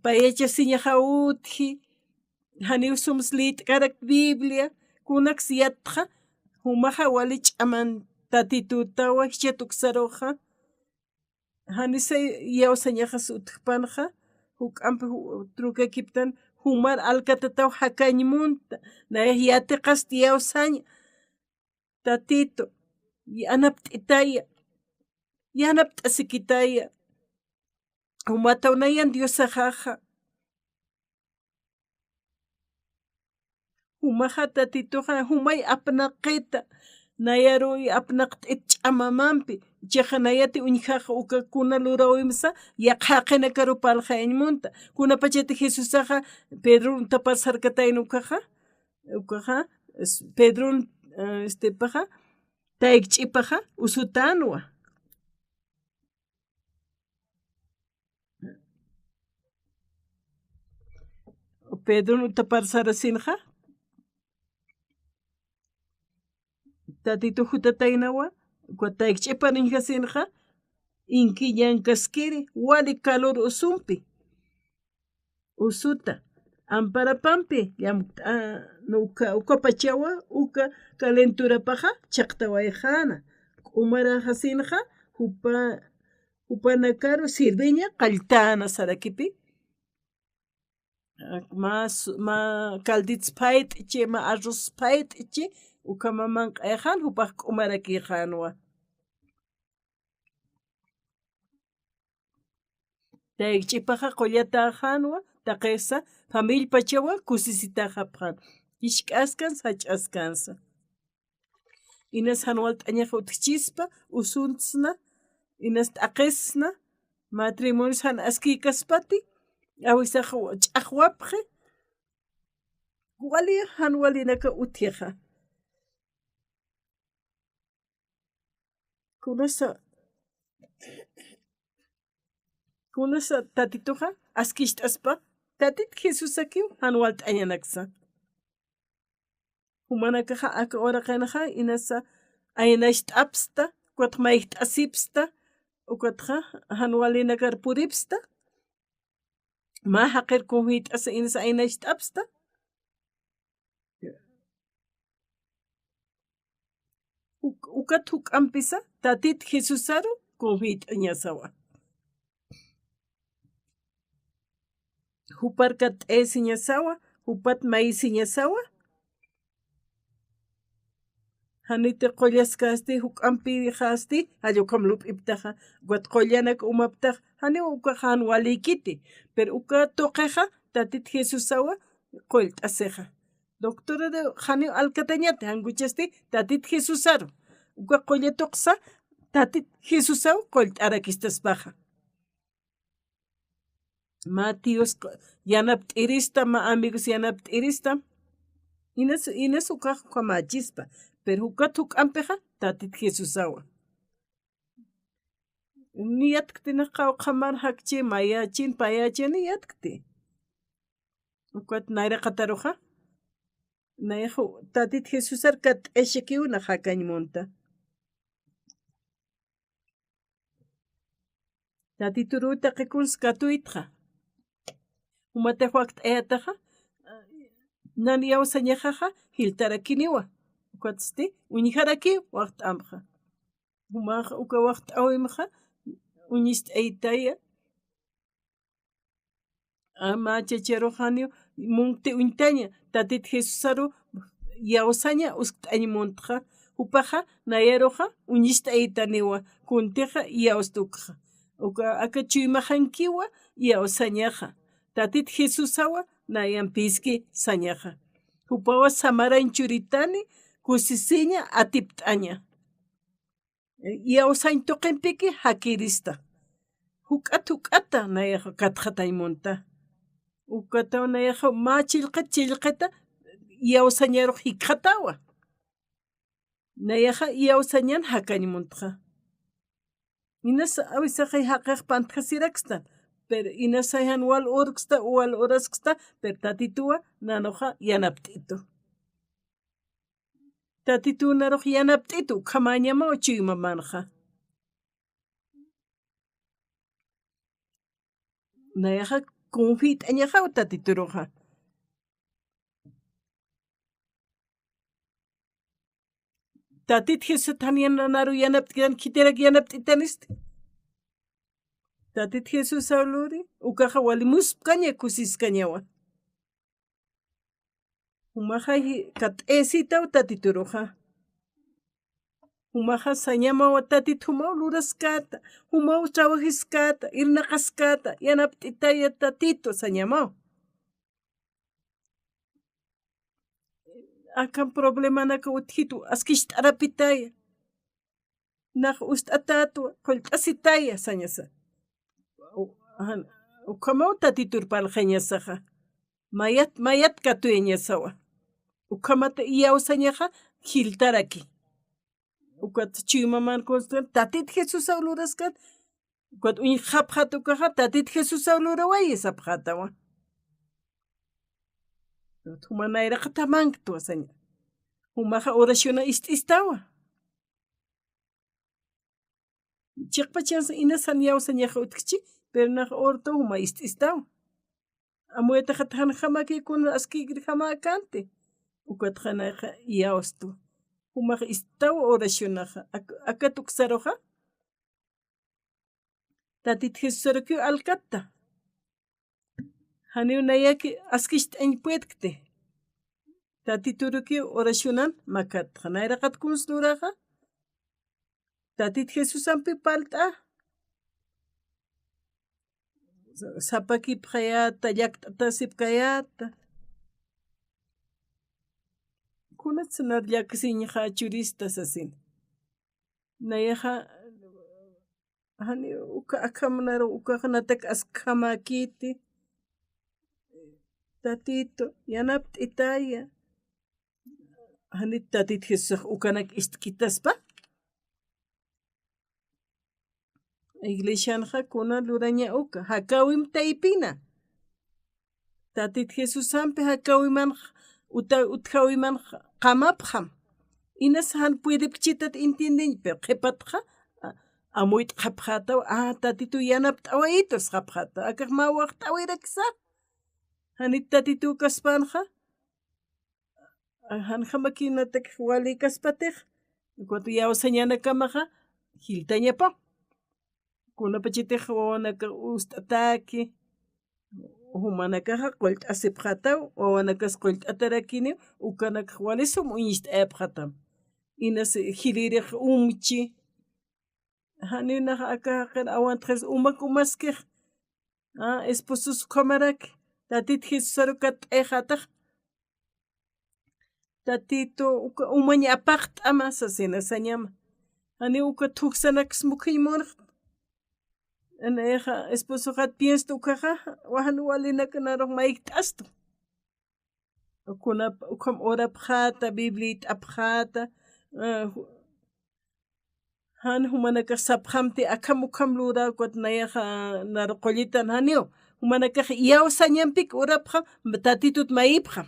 pay yachasiñaxa utji, janiw sums liyt'karak Biblia, kunaks yatxa, jumaxa wali ch'aman Tatitutawa, jichhat uksaruxa, janisay iyawsañaxas utjpanxa, juk'ampi ju-, trukakiptan, jumar alkatataw jakañ munta, nayax yatiqasti iyawsaña, Tatitu, yanapt'itaya, yanapt'asikitaya, jumataw nayan Diosaxaxa. Jumaxa Tatituxa, jumay apnaqita, nayaruy apnaqt'it ch'amamampi, chiqa nayati uñjaxa uka kuna lurawimsa, yaqha jaqinakaru parlxayañ munta. Kunapachati Jesusaxa Pedron utapar sarkatayna ukaxa, ukaxa, es-, Pedron, eh, estepaxa, taykch'ipaxa, usutänwa. Pedron utapar sarasinxa, Tatitu jutataynawa, uka taykch'ipan uñjasinxa, inki ñankaskiri, wali calor usumpi. Usuta, amparapampi, llamt'a-, uka, ukapachawa, uka calenturapaxa, chhaqtawayxäna. K'umaraxasinxa, jupa, jupanakaru sirviña, qalltäna sarakipi. Mä, mä caldits phayt'chi, mä arroz phayt'chi, ukhama manq'ayxän, jupax k'umarakïxänwa. Taykch'ipaxa qullatäxänwa, taqisa, familipachawa, kusisitaxapxän. Jisk'askansa, jach'askansa. Inas jan walt'añax utjchispa, usuntsna, inas t'aqisna, matrimonios jan askïkaspati, awisax ch'axwapxi, wali jan walinaka utjixa. Kunasa, kunasa Tatituxa askicht'aspa, Tatit Jesusakiw jan walt'añanaksa. Jumanakaxa aka uraqinxa inasa aynacht'apsta, ukatxa mayjt'asipsta, ukatxa jan walinakar puripsta, mä jaqir kunjït'asa inasa aynacht'apsta. Uk-, ukat juk'ampisa Tatit Jesusaru kunjït'añasawa. Jupar katt'ayasiñasawa, jupat mayisiñasawa. Janiti qullaskasti, juk'ampirixasti, jall ukham lup'iptaxa, ukat qullanak umaptax, janiw ukax jan walïkiti. Pero uka tuqixa, Tatit Jesusawa qullt'asixa. Doctorari janiw alkatañati, jankuchasti Tatit Jesusaru. Uka qulla tuqsa Tatit Jesusaw qullt'arakistaspaxa. Mä tíos q-, yanapt'irista, mä amigos yanapt'irista. Inas, inas ukax ukhamächispa. Pero ukat juk'ampixa Tatit Jesusawa. Niyatkti nax qawqhamar jakchi, mayächin, payächin niyatkti. Ukat nayraqataruxa, nayax Tatit Jesusar katt'ayasikiw nax jakañ munta. Tatituruw taqi kuns katuytxa. Jumatix wakt'ayataxa, nan iyawsañaxaxa, jiltarakiniwa. Ukatsti, uñjaraki wakt'amxa. Jumax uka wakt'äwimxa, uñist'aytaya. Mä chacharux janiw munkti uñtaña, Tatit Jesusaru iyawsaña uskt'añ muntxa, jupaxa nayaruxa uñist'aytaniwa, kuntixa iyawstukxa. Uka aka chuymaxankiwa iyawsañaxa. Tatit Jesusawa nayampïski sañaxa. Jupawa samarañ churitani, kusisiña atipt'aña. Iyawsañ tuqimpiki jakirista. Juk'at juk'ata nayaxa katxatañ munta. Ukataw nayaxa mä chillqit chillqita iyawsañarux jikxatawa. Nayaxa iyawsañan jakañ muntxa. Inas awisaxay jaqix pantjasirakstan. Pero inasay jan wal urksta, wal urasksta, pero Tatituwa nanuxa yanapt'itu. Tatitu narux yanapt'itu, ukhamäñamaw chuymamanxa. Nayaxa kunjït'añaxaw Tatituruxa. Tatit Jesusat jan naru yanapt'itan, khitirak yanapt'itanisti. Tatit Jesusaw luri, ukaxa wali muspkaña kusiskañawa. Jumaxa kat'ayasitaw Tatituruxa. Jumaxa sañamawa Tatit jumaw luraskäta, jumaw trabajaskäta, irnaqaskäta, yanapt'itaya Tatitu sañamaw. Akan problemanaka utjitu, askicht'arapitaya. Nax ust'atätwa, qullt'asitaya sañasa. U-, jan, ukhamaw Tatitur parlxañasaxa. Mayat, mayat katuyañasawa. Ukhamat iyawsañaxa jiltaraki. Ukat chuymaman kunstan, Tatit Jesusaw luraskat, ukat uñjapxat ukaxa, Tatit Jesusaw luraway sapxatawa. Juma nayraqat jamanktwa saña. Jumaxa oraciona ist'istawa. Chiqpachansa inas jan iyawsañaxa utjchi, pero nax orto juma ist'istawa. Amuyataxat janjamaki kuna askïkir jamäkänti. Ukatxa nayaxa iyawstwa. Jumax istawa oracionaxa. Ak-, akat uksaruxa. Tatit Jesusarukiw alkatta. Janiw nayaki askicht'añ puedkti. Tatiturukiw oracionan makatxa. Nayraqat kuns luraxa. Tatit Jesusampi parlt'a. Sapakipxayäta, llakt'atasipkayäta. Kunats nar llaksiñxa churista sasin. Nayaxa, jani uka akham naru ukax natak askhamäkiti. Tatitu, yanapt'itaya. Jani Tatit Jesusax ukanak ist'kitaspa. Iglesianxa kuna luraña uka, jakäwim taypina. Tatit Jesusampi jakäwimanx, uta-, utjäwimanx qamapxam. Inas jan puedipkchitat entiendeñ, pero qhipatxa, a-, amuyt'xapxätaw, a, Tatitu yanapt'awayitu sapxätaw. Akax mä waxt'awiraksa. Janit Tatitu kaspanxa, janjamakinatax walïkaspatix, ukat iyawsañanakamaxa, jiltañapaw. Kunapachatix wawanakax ust'atäki, jumanakaxa qullt'asipxätaw, wawanakas qullt'atarakiniw, ukanakax wali sum uñist'ayapxätam. Inas jilïrix umchi, janiw nax aka jaqin awantxis umak umaskix, a, esposos ukhamaraki, Tatit Jesusaru katt'ayxätax, Tatitu, uka umañ apaqt'ama sasina sañama. Janiw uka thuksanaks mukhiñ munxt. Nayaxa esposoxat piensta ukaxa, wa jan walinak narux maykt'astu. Kunap-, ukham orapxäta, bibliyt'apxäta, a, ju-, jan jumanakax sapxamti akham ukham lura, ukat nayaxa nar qullitan janiw. Jumanakax iyawsañampik urapxam, Tatitut mayipxam.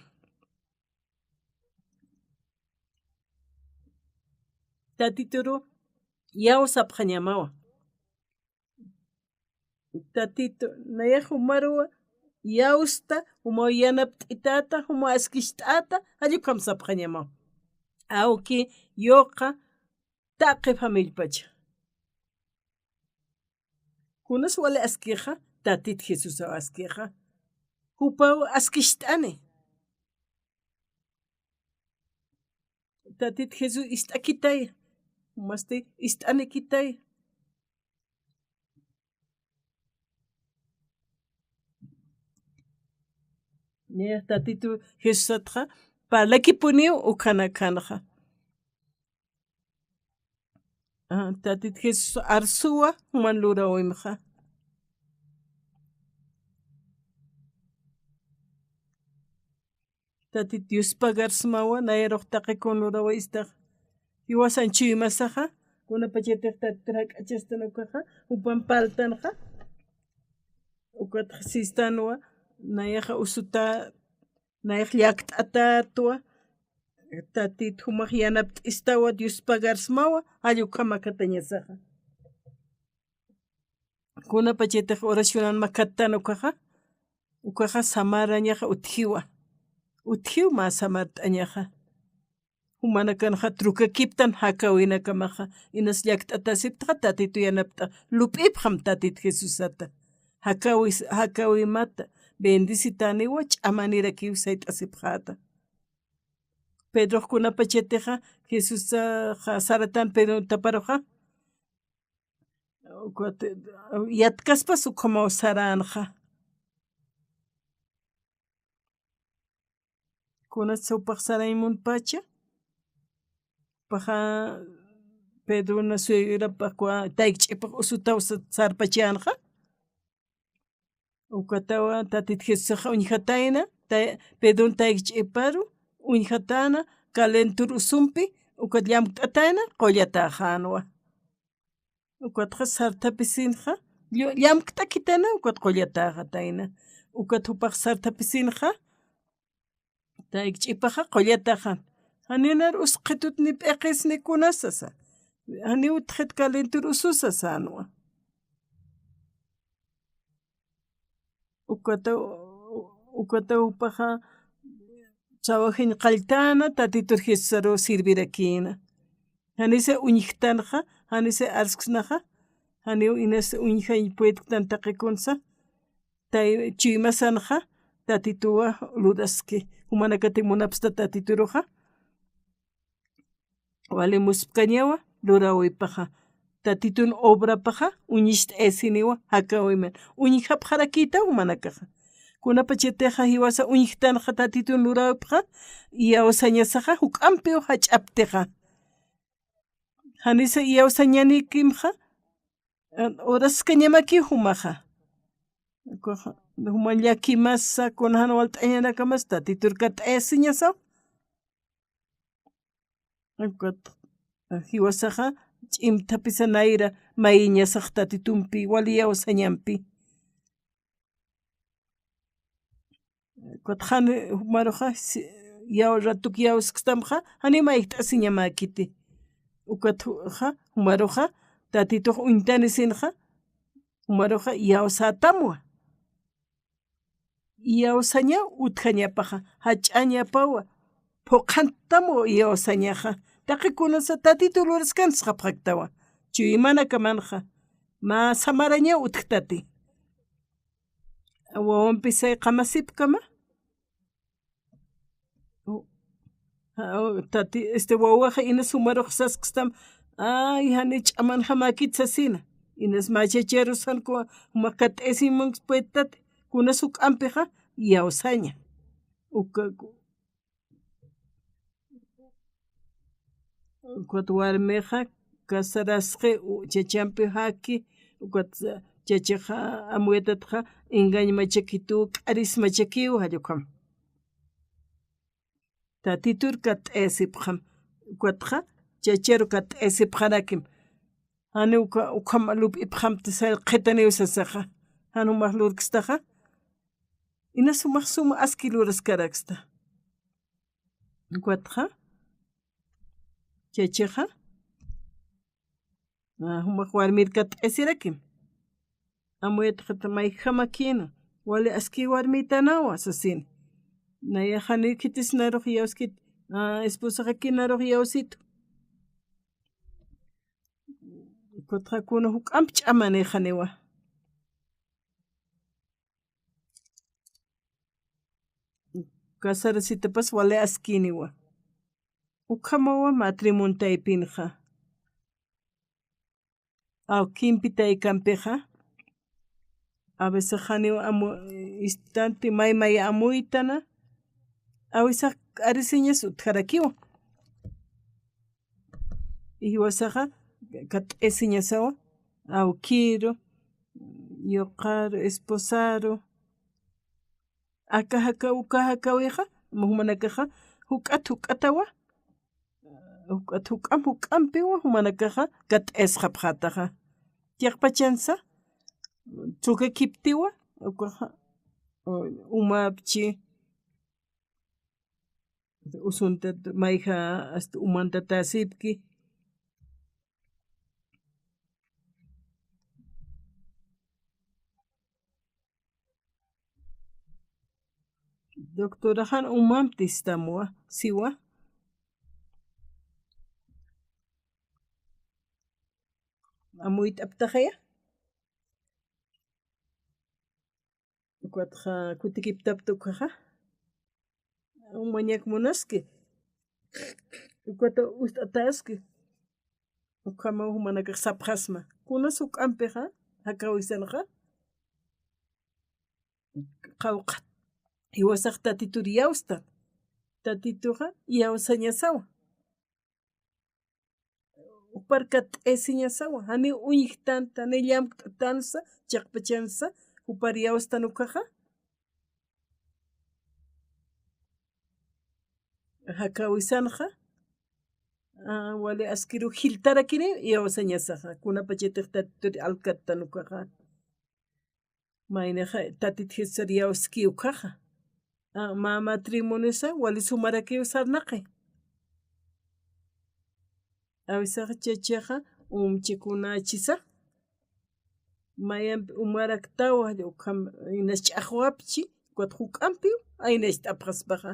Tatituru iyawsapxañamawa. Tatitu, nayax jumaruwa iyawsta, jumaw yanapt'itäta, jumaw askicht'äta, jall ukham sapxañamaw. Awki, yuqa, taqi familipacha. Kunas wali askixa, Tatit Jesusaw askixa. Jupaw askicht'ani. Tatit Jesús ist'akitay, masti ist'anikitay. Niya Tatitu Jesusatxa, parlakipuniw ukhanakhanxa. Ah, Tatit Jesús arsuwa, juman lurawimxa. Tatit Dios pagarsmawa, nayarux taqi kun lurawayistax. Jiwasan chuymasaxa, kunapachatix Tatit rak'achastan ukaxa, jupan parltanxa. Ukatxa sistanwa, nayaxa usuta, nayax llakt'atätwa, Tatit jumax yanapt'istawa, Dios pagarsmawa, jall ukham makatañasaxa. Kunapachatix oracionan makattan ukaxa, ukaxa samarañaxa utjiwa. Utjiw mä samart'añaxa. Jumanakanxa trukakiptan jakäwinakamaxa, inas llakt'atasiptxa Tatitu yanapt'a, lup'ipxam Tatit Jesusata. Jakäwis-, jakäwimata, bendicitaniwa, ch'amanirakiw sayt'asipxäta. Pedrox kunapachatixa Jesusaxa saratan Pedro taparuxa, ukat, yatkaspas ukhamaw saränxa. Kunatsa jupax sarañ munpacha, jupaxa Pedrona suegrapax taykch'ipax usutaw sa-, sarpachänxa. Ukatawa Tatit Jesusax uñjatayna, tay-, Pedron taykch'iparu uñjatäna, calentur usumpi, ukat llamkt'atayna, qullatäxänwa. Ukatxa sarthapisinxa, llu-, llamkt'akitayna, ukat qullatäxatayna. Ukat jupax sarthapisinxa, Naykch'ipaxa qullataxa. Janinar usqhitut ni p'iqis ni kunasasa. Janiw utjit calentur ususasänwa. Ukata, ukata jupaxa trabajiñ qalltäna, Tatitur Jesusaru servirakïna. Janisa uñjtanxa, janisa arsksnaxa, janiw inas uñjañ puedktan taqi kunsa, tay chuymasanxa, Tatituwa luraski, jumanakati munapxsta Tatituruxa, wali muspkañawa, luräwipaxa. Tatitun obrapaxa, uñist'asiniwa, jakäwiman. Uñjapxarakïta jumanakaxa. Kunapachatixa jiwasa uñjtanxa Tatitun luräwipxa, iyawsañasaxa, juk'ampiw jach'aptixa. Janisa iyawsañanikimxa, uraskañamakiw jumaxa. Jumañ llakimasa, kuna jan walt'añanakamas, Tatitur kat'asiñasaw. Ukat, jiwasaxa, ch'imthapisa nayra, mayiñasax Tatitumpi, wali iyawsañampi. Ukat jan jumaruxa, si, yaw ratuk iyawskstamxa, jani mayjt'asiñamäkiti. Ukat ju-, ja, jumaruxa, Tatitux uñtanisinxa, jumaruxa iyawsätamwa. Iyawsañaw utjañapaxa, jach'añapawa, phuqhantamwa iyawsañaxa. Taqi kunasa Tatitu luraskan sxapxaktawa. Chuymanakamanxa, mä samarañaw utjtati. Wawampi sayqamasipkama. U-, a, u-, tati, este, wawaxa inas jumarux saskstam, ay, jani ch'amanjamäkit sasina. Inas mä chacharusanku, jumax kat'asimunks puedtati, kunas juk'ampixa, iyawsaña. Uka, ukat warmixa, casarasqi, u-, chachampi jaki, ukat, chachaxa, amuytatxa, engañmachakitu, k'arismachakiw, jall ukham. Tatitur kat'asipxam, ukatxa, chacharu kat'asipxarakim. Jani uka, ukham lup'ipxamti sallqhitaniw sasaxa. Jan jumax lurkstaxa. Inas jumax suma aski luraskaraksta. Ukatxa, chachaxa. A, jumax warmir kat'asirakim. Amuytxata mayjamakïna, wali aski warmïtanawa, sasin. Nayax jani khitis narux iyawskit, a, esposaxaki narux iyawsitu. Ukatxa kuna juk'amp ch'amanïxaniwa. Casarasitapas wali askïniwa. Ukhamawa matrimonio taypinxa. Awkimpi taykampixa, a veces janiw amu-, instante may may amuytana, a veces k'arisiñas utjarakiwa. Jiwasaxa kat'asiñasawa, awkiru, yuqaru, esposaru. Aka jakaw, uka jakawixa, jumanakaxa, juk'at, juk'atawa, juk'at, juk'am, juk'ampiwa, jumanakaxa, kat'asxapxätaxa. Chiqpachansa, chukakiptiwa, ukaxa, umapchi, usuntat, mayja, hasta umantatäsipki. Doctora, jan umamti sistamwa, siwa. Amuyt'aptaxaya. Ukatxa kutikiptapta ukaxa. Umañak munaski. Ukata ust'ataski. Ukhama jumanakax sapxasma. Kunas juk'ampixa, jakawisanxa. Qawqhat. Jiwasax Tatitur iyawstan. Tatituxa iyawsañasawa. Jupar kat'asiñasawa, janiw uñjtanta, janiw llamkt'tansa, chiqpachansa, jupar iyawstan ukaxa. Jakawisanxa, a, wali askiru jiltarakini, iyawsañasaxa, kunapachatix Tatitur alkattan ukaxa. Maynixa Tatit Jesusar iyawski ukaxa. a, mä matrimoniosa wali sumarakiw sarnaqi. Awisax chachaxa umchikunachisa, mayampi umaraktawa, ukham inas ch'axwapchi, ukat juk'ampiw aynacht'apxaspaxa.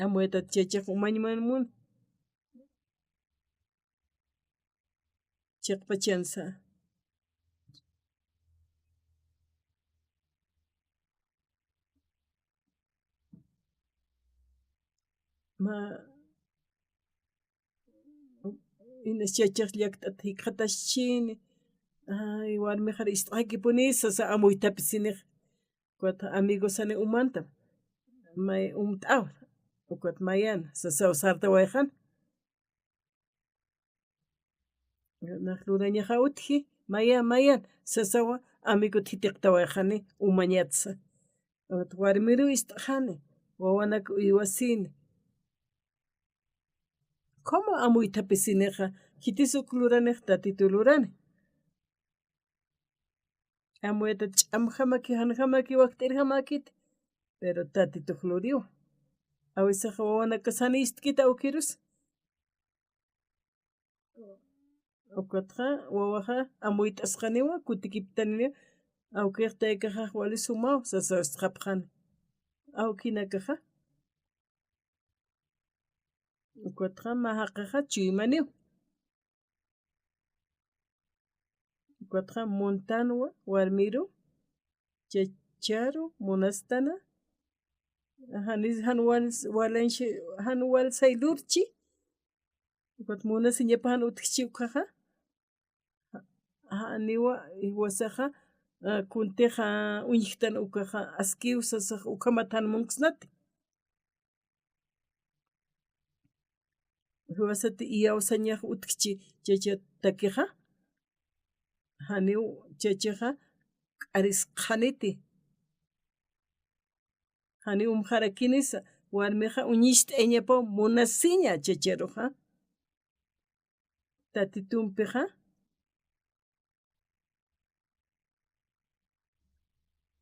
Amuytat chachax umañman mun. Chiqpachansa. Ma, inas chachax llakt'at jikxataschini. Ay, warmixar ist'xakipuni, sasa amuythapisinix. Ukat amigosani umantam. May umt'aw. Ukat mayan, sasaw sartawayxan. Nax lurañaxa utji, maya, mayan, sasawa, amigot jitiqtawayxani, umañatsa. Ukat warmiru ist'xani, wawanak uywasini. ¿Cómo amuythapisinixa? Khitis uk luranix Tatitu lurani. Amuytat ch'amjamaki, janjamaki, wakt'irjamakiti. Pero Tatitux luriwa. Awisaxa wawanakasani istkita awkirus. Ukatxa, wawaxa, amuyt'asxaniwa, kutikiptaniniwa. Awkix taykaxax wali sumaw, sasa ist'xapxani. Awkinakaxa. Ukatxa, mä jaqixa, chuymaniw. Ukatxa muntanwa warmiru, chacharu, munastana. Janis jan wal, walanshi, jan wal saylurchi. Ukat munasiñapa jan utjchi ukaxa. Janiwa, iwasaxa, a, kuntixa uñjtan ukaxa, askiw sasax ukhamat jan munksnati. Jiwasati iyawsañax utjchi chachatakixa. Janiw chachaxa k'arisqaniti. Janiw umxarakinisa, warmixa uñist'ayañapaw munasiña chacharuxa. Tatitumpixa.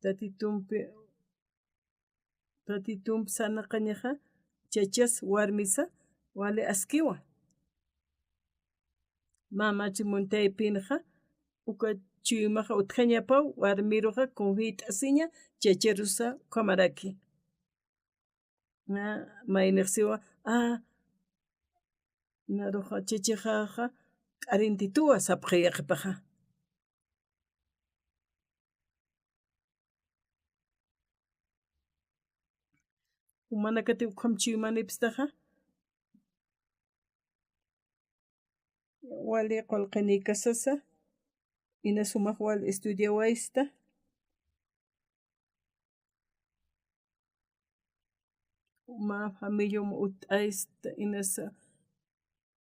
Tatitumpi, Tatitumpi sarnaqañaxa, chachas warmisa, wali askiwa. Mä matrimonio taypinxa, uka chuymaxa utjañapaw, warmiruxa, kunjit'asiña, chacharusa, ukhamaraki. Na, maynix siwa, a, naruxa, chachaxaxa, k'arintituwa, sapxi yaqhipaxa. Umanakati ukham chuymanipstaxa. Wali qullqinikasasa, ina sumax wal estudiawaysta. Mä familium utt'aysta, inasa,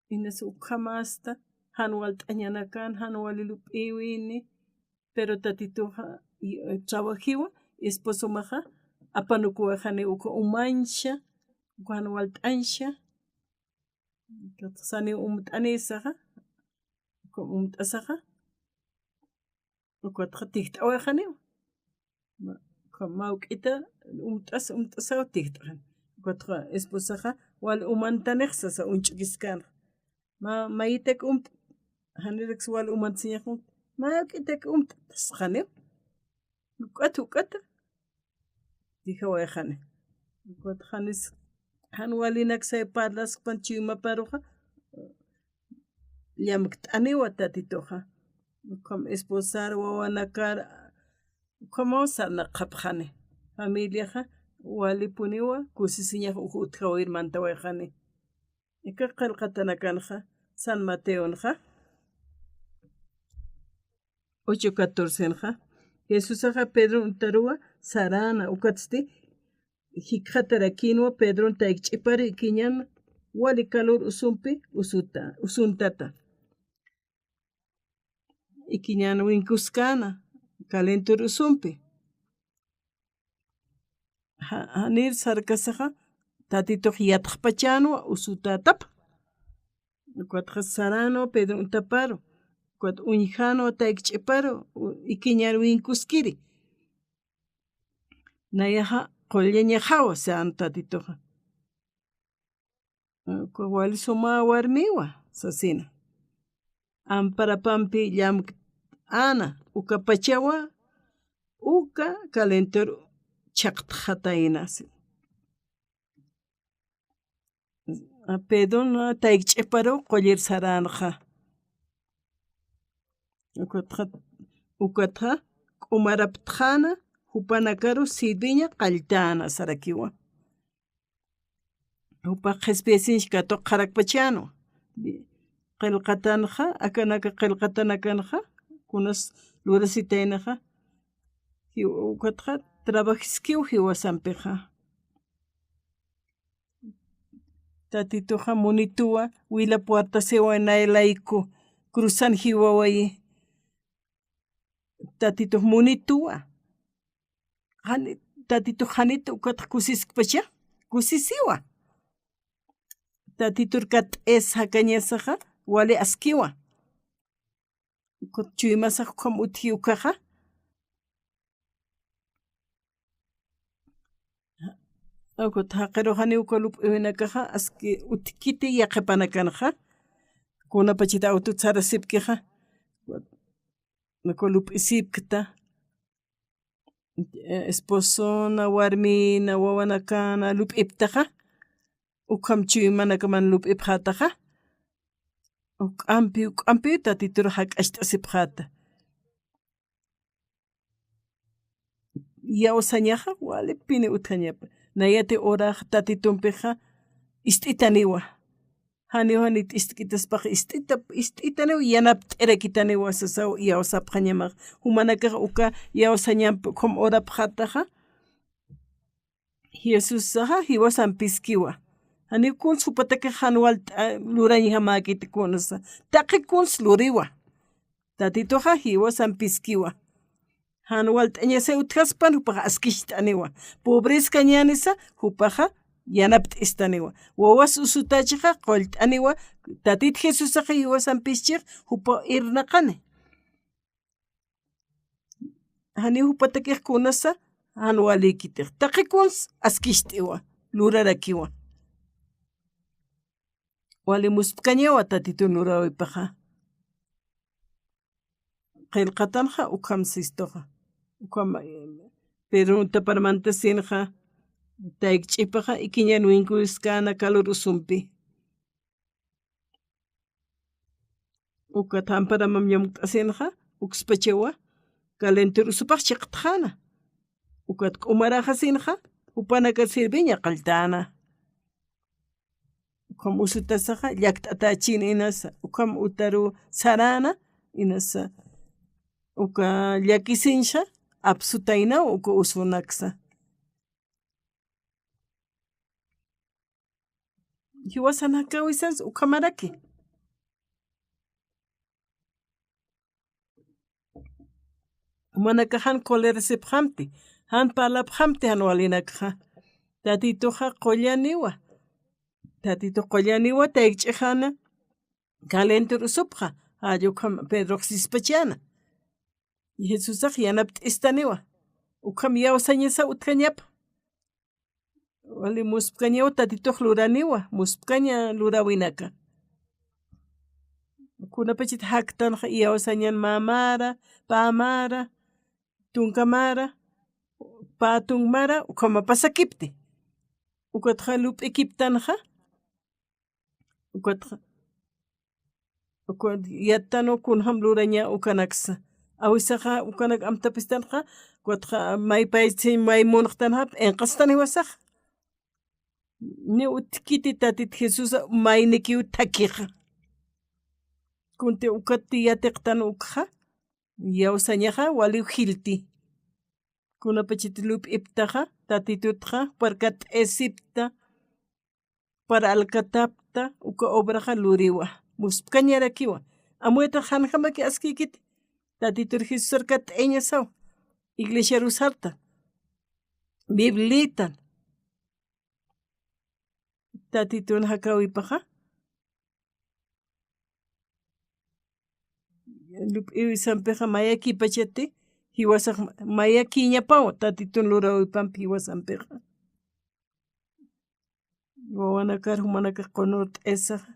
inasa ukhamasta, jan walt'añanakan, jan wali lup'iwini, pero Tatituxa, i, trabajiwa, esposomaxa, apanukuwaxani uka umañsa, uka jan walt'añsa, sani umt'anisaxa, uka umt'asaxa, ukatxa tijt'awayxaniw. Ma, uka mawk'ita umt'as, umt'asaw tijt'xan. Ukatxa esposaxa, wal umantanix sasa uñch'ukiskänxa. Ma, mayitak umt'at, janiraksï wal umantsiñax umt'at. Mawk'itak umt'at sasxaniw. Juk'at, juk'ata. Dijawayxani. Ukat janis, jan walinak say parlaspan chuymaparuxa, llamkt'aniwa Tatituxa. Ukham esposar, wawanakar, ukhamaw sarnaqapxani. Familiaxa, walipuniwa, kusisiñax uj utjawir mantawayxani. Ika qillqatanakanxa, San Mateonxa, ocho catorcenxa, Jesusaxa Pedron uñtaruwa saräna, ukatsti jikxatarakïnwa Pedron taykch'iparu ikiñan wali calor usumpi usuta, usuntata. Ikiñan winkuskäna, calentur usumpi. Ja-, janir sarkasaxa, Tatitux yatxpachänwa usutätapa. Ukatxa saränwa Pedro uñtaparu. Ukat uñjänwa taykch'iparu, u-, ikiñan winkuskiri. Nayaxa qullañaxawa, sän Tatituxa. Uka wali suma warmiwa, sasina. Amparapampi llamk'ana, ukapachawa, uka calentor chhaqtxatayna, si. Pedrona taykch'iparu qullir saränxa. Ukatxa, ukatxa k'umaraptxäna, jupanakaru sirviña qalltäna sarakiwa. Jupax qhispiyasinch katuqxarakpachänwa. Qillqatanxa, akanaka qillqatanakanxa, kunas lurasitaynaxa, jiw-, ukatxa trabajiskiw jiwasampixa. Tatituxa munituwa, wila puertasiwa, nay layku cruzan jiwawayi. Tatitux munituwa. Jani-, Tatitux janit ukatx kusiskpacha, kusisiwa. Tatitur kat'is jakañasaxa, wali askiwa. Ukat chuymasax ukham utji ukaxa. Ukat jaqiru jani uka lup'iwinakaxa, aski utjkiti yaqhipanakanxa. Kunapachit awtut sarasipkixa. Uka lup'isipkta. Esposona, warmina, wawanakana lup'iptaxa. Ukham chuymanakaman lup'ipxätaxa. Juk'ampi, juk'ampi Tatitur jak'acht'asipxäta. Iyawsañaxa walipini utjañapa. Nayati urax Tatitumpixa ist'itaniwa. Janiw janit ist'k'itaspax ist'ita, ist'itaniw yanapt'irakitaniwa sasaw iyawsapxañamax. Jumanakax uka iyawsañampi ukham urapxätaxa. Jesusaxa jiwasampiskiwa. Janiw kuns jupatakix jan walt'a lurañjamäkiti kunsa. Taqi kuns luriwa. Tatituxa jiwasampiskiwa. Jan walt'añasa utjaspan jupaxa askicht'aniwa. Pobreskañänisa jupaxa yanapt'istaniwa. Wawas usutächixa qullt'aniwa. Tatit Jesusaxa jiwasampischix jupa irnaqani. Janiw jupatakix kunasa jan walïkitix. Taqi kuns askicht'iwa, lurarakiwa. Wali muspkañawa Tatitun luräwipaxa. Qillqatanxa ukham sistuxa. Ukham, eh, Pedrun tapar mantasinxa, taykch'ipaxa ikiñan wiñkuriskäna calor usumpi. Ukat amparamam ñamt'asinxa, ukspachawa, calentor usupax chiqtxäna. Ukat k'umaraxasinxa, jupanakar sirviña qalltäna. Ukham usutasaxa, llakt'atächin inasa, ukham utaru saräna, inasa, uka llakisinsa, apsutaynaw, uka usunaksa. Jiwasan jakawisansa ukhamaraki. Jumanakax jan colerasipxamti, jan parlapxamti jan walinakxa. Tatituxa qullaniwa. Tatitux qullaniwa, taykch'ixäna. Calentor usupxa, jall ukham Pedrox sispachäna. Jesusax yanapt'istaniwa. Ukham iyawsañasa utjañapa. Wali muspkañaw Tatitux luraniwa, muspkaña luräwinaka. Kunapachit jaktanxa iyawsañan mä mara, pä mara, tunka mara, pä tung mara, ukhama pasakipti. Ukatxa lup'ikiptanxa, ukatxa, ukat yattanwa kunjam luraña ukanaksa. Awisaxa ukanak amtapistanxa, ukatxa maypaychi, may munxtanxa, p'inqastaniwa sax. Ni utjkiti Tatit Jesusa maynikiw thakixa. Kunti ukatti yatiqtan ukxa, iyawsañaxa, waliw jilti. Kunapachit lup'iptaxa, Tatitutxa, jupar kat'isipta, jupar alkatapta, uka obraxa luriwa, muspkañarakiwa. Amuyatax janjamaki askïkiti, Tatitur Jesusar kat'ayañasaw, iglesiaru sartan, Biblitan, Tatitun jakäwipaxa. Lup'iwisampixa mayakipachati, jiwasax mayakiñapaw, Tatitun lurawipampi jiwasampixa. Wawanakar jumanakax qunurt'asaxa,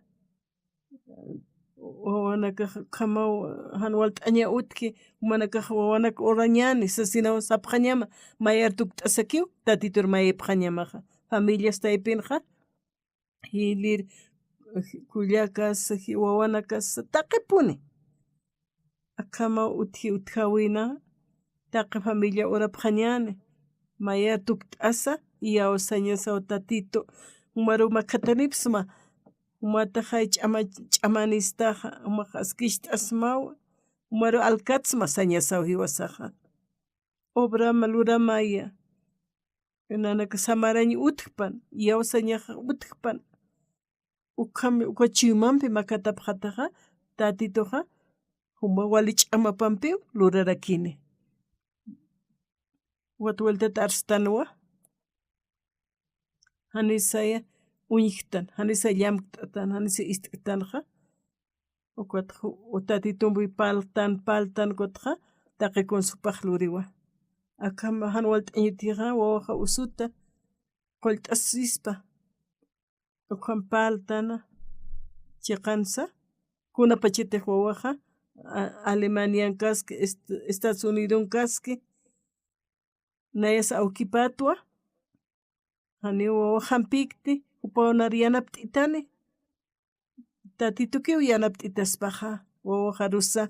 wawanakax ukhamaw jan walt'aña utji, jumanakax wawanak urañäni sasinaw sapxañama, mayar tukt'asakiw, Tatitur mayipxañamaxa, familias taypinxa, jilïr, kullakas, wawanakas, taqipuni. Akhamaw utji utjäwina, taqi familia urapxañäni, mayar tukt'asa, iyawsañasaw Tatitu, jumaru makhatanipxsma, jumataxay ch'ama, ch'amanistaxa, jumax askicht'asmawa, jumaru alkatsma sañasaw jiwasaxa. Obram luramaya, nanaka samarañ utjpan, iyawsañax utjpan. Ukham, uka chuymampi makatapxataxa, Tatituxa, juma wali ch'amapampiw lurarakini. Wat vueltat arstanwa, janisaya uñjtan, janisaya llamkt'tan, janisaya ist'ktanxa, ukat ju-, Tatitumpi parltan, parltan ukatxa, taqi kuns jupax luriwa. Akham jan walt'añ utjixa, wawaxa usuta, qullt'asispa. Ukham parltana, chiqansa, kunapachatix wawaxa, a-, Alemanian kaski, Est-, Estados Unidon kaski, nayas awkipatwa, janiw wawax jampikti, jupaw nar yanapt'itani, Tatitukiw yanapt'itaspaxa, wawaxarusa,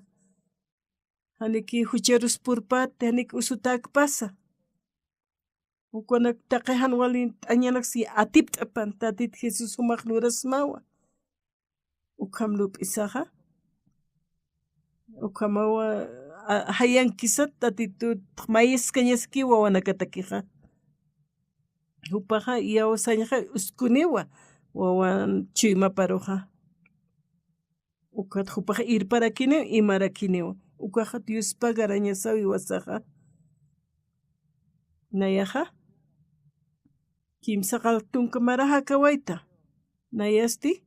janiki jucharus purpati, janiki usutäkpasa. Ukanak taqi jan walt'añanaks atipt'apan, Tatit Jesús jumax lurasmawa. Ukham lup'isaxa, ukhamawa, a, jayankisat Tatitut mayiskañaski wawanakatakixa. Jupaxa iyawsañxa uskuniwa, wawan chuymaparuxa. Ukat jupax irparakiniw, imarakiniw. Ukaxa Diospa garañasaw jiwasaxa. Nayaxa, kimsa qallq tunka mara jakawayta. Nayasti,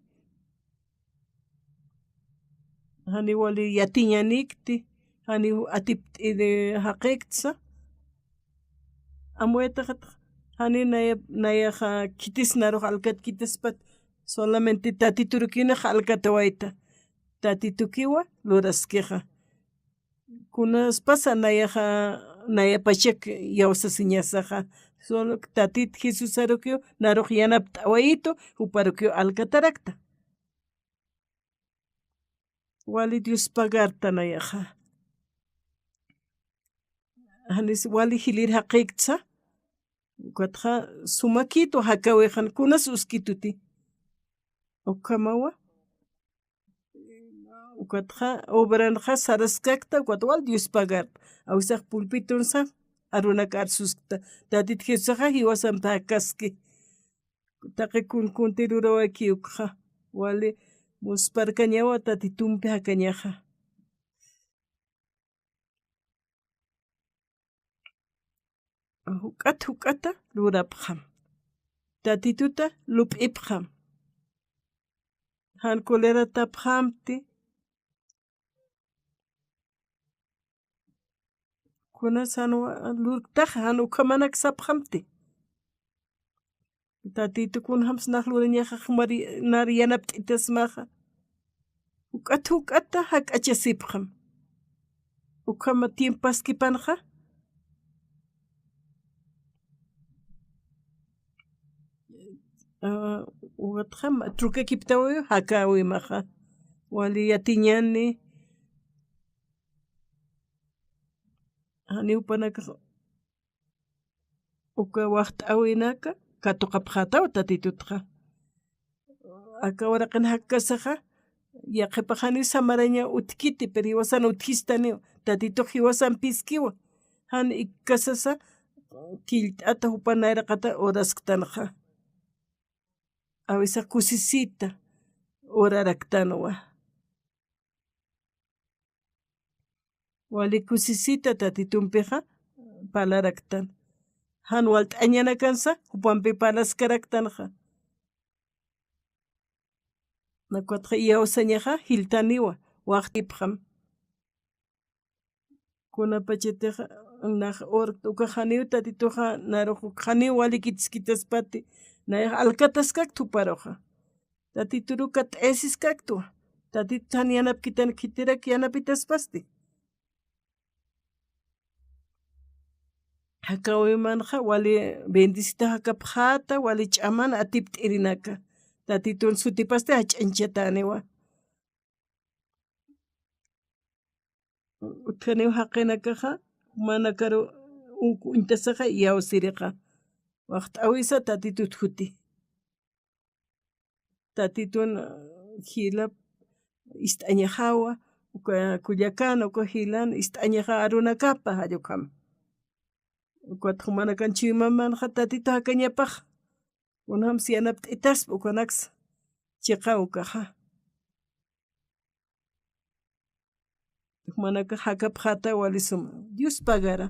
janiw wali yatiñanikti, janiw atipt'i jaqiktsa. Amuyataxat, jani naya, nayaxa khitis narux alkat khitispat, solamente Tatiturukiw nax alkatawayta. Tatitukiwa luraskixa. Kunaspasa nayaxa, nayapachak iyawsasiñasaxa. Solo Tatit Jesusarukiw narux yanapt'awayitu, juparukiw alkatarakta. Wali Dios pagarta nayaxa. Janis wali jilïr jaqiktsa. Ukatxa sumakitu jakawixan kunas uskituti. Ukhamawa. Ukatxa obranxa saraskakta, ukat wal Dios pagarta. Awisax pulpitunsa arunak arsuskta. Tatit Jesusaxa jiwasampi jakaski. Taqi kun kunti lurawaki ukxa. Wali musparkañawa Tatitumpi jakañaxa. Juk'at juk'ata lurapxam. Tatituta lup'ipxam. Jan coleratapxamti. Kunas jan wa-, lurktax jan ukhamanak sapxamti. Tatitu kunjams nax lurañaxa, jumar nar yanapt'itasmaxa. Juk'at juk'ata jak'achasipxam. Ukhama tiemposkipanxa. Ah, uwatxa ma-, trukakiptawi jakäwimaxa. Wali yatiñäni. Janiw jupanakax uka waxt'äwinaka katuqapxätaw Tatitutxa. Aka uraqin jakkasaxa, yaqhipax janiw samarañaw utjkiti, pero jiwasan utjistaniw, Tatitux jiwasan piskiwa. Jan ikkasasa, killt'ata jupan nayraqata urasktanxa. Awisax kusisita uraraktanwa. Wali kusisita Tatitumpixa parlaraktan. Jan walt'añanakansa, jupampi parlaskaraktanxa. Ukatxa iyawsañaxa, jiltaniwa, waxt'ipxam. Kunapachatix nax ur uka janiw Tatituxa narux janiw walikitiskitaspati, nayax alkataskakta juparuxa. Tatituruka t'ayasiskaktwa. Tatitut jan yanapkitan khitirak yanapitaspasti. Jakawimanxa wali bendecita jakapxäta, wali ch'aman atipt'irinaka. Tatitun sutipasti jach'añchatäniwa. Utjaniw jaqinakaxa, jumanakaru uk uñtasaxa iyawsirixa. Waxt'äwisa Tatitut juti. Tatitun, eh, jilap ist'añaxawa, uka kullakan, uka jilan ist'añaxa arunakapa jall ukham. Ukat jumanakan chuymamanxa Tatitu jakañapax. Kunjams yanapt'itaspa ukanaksa. Chiqa ukaxa. Jumanakax jakapxäta wali suma. Dios pagara.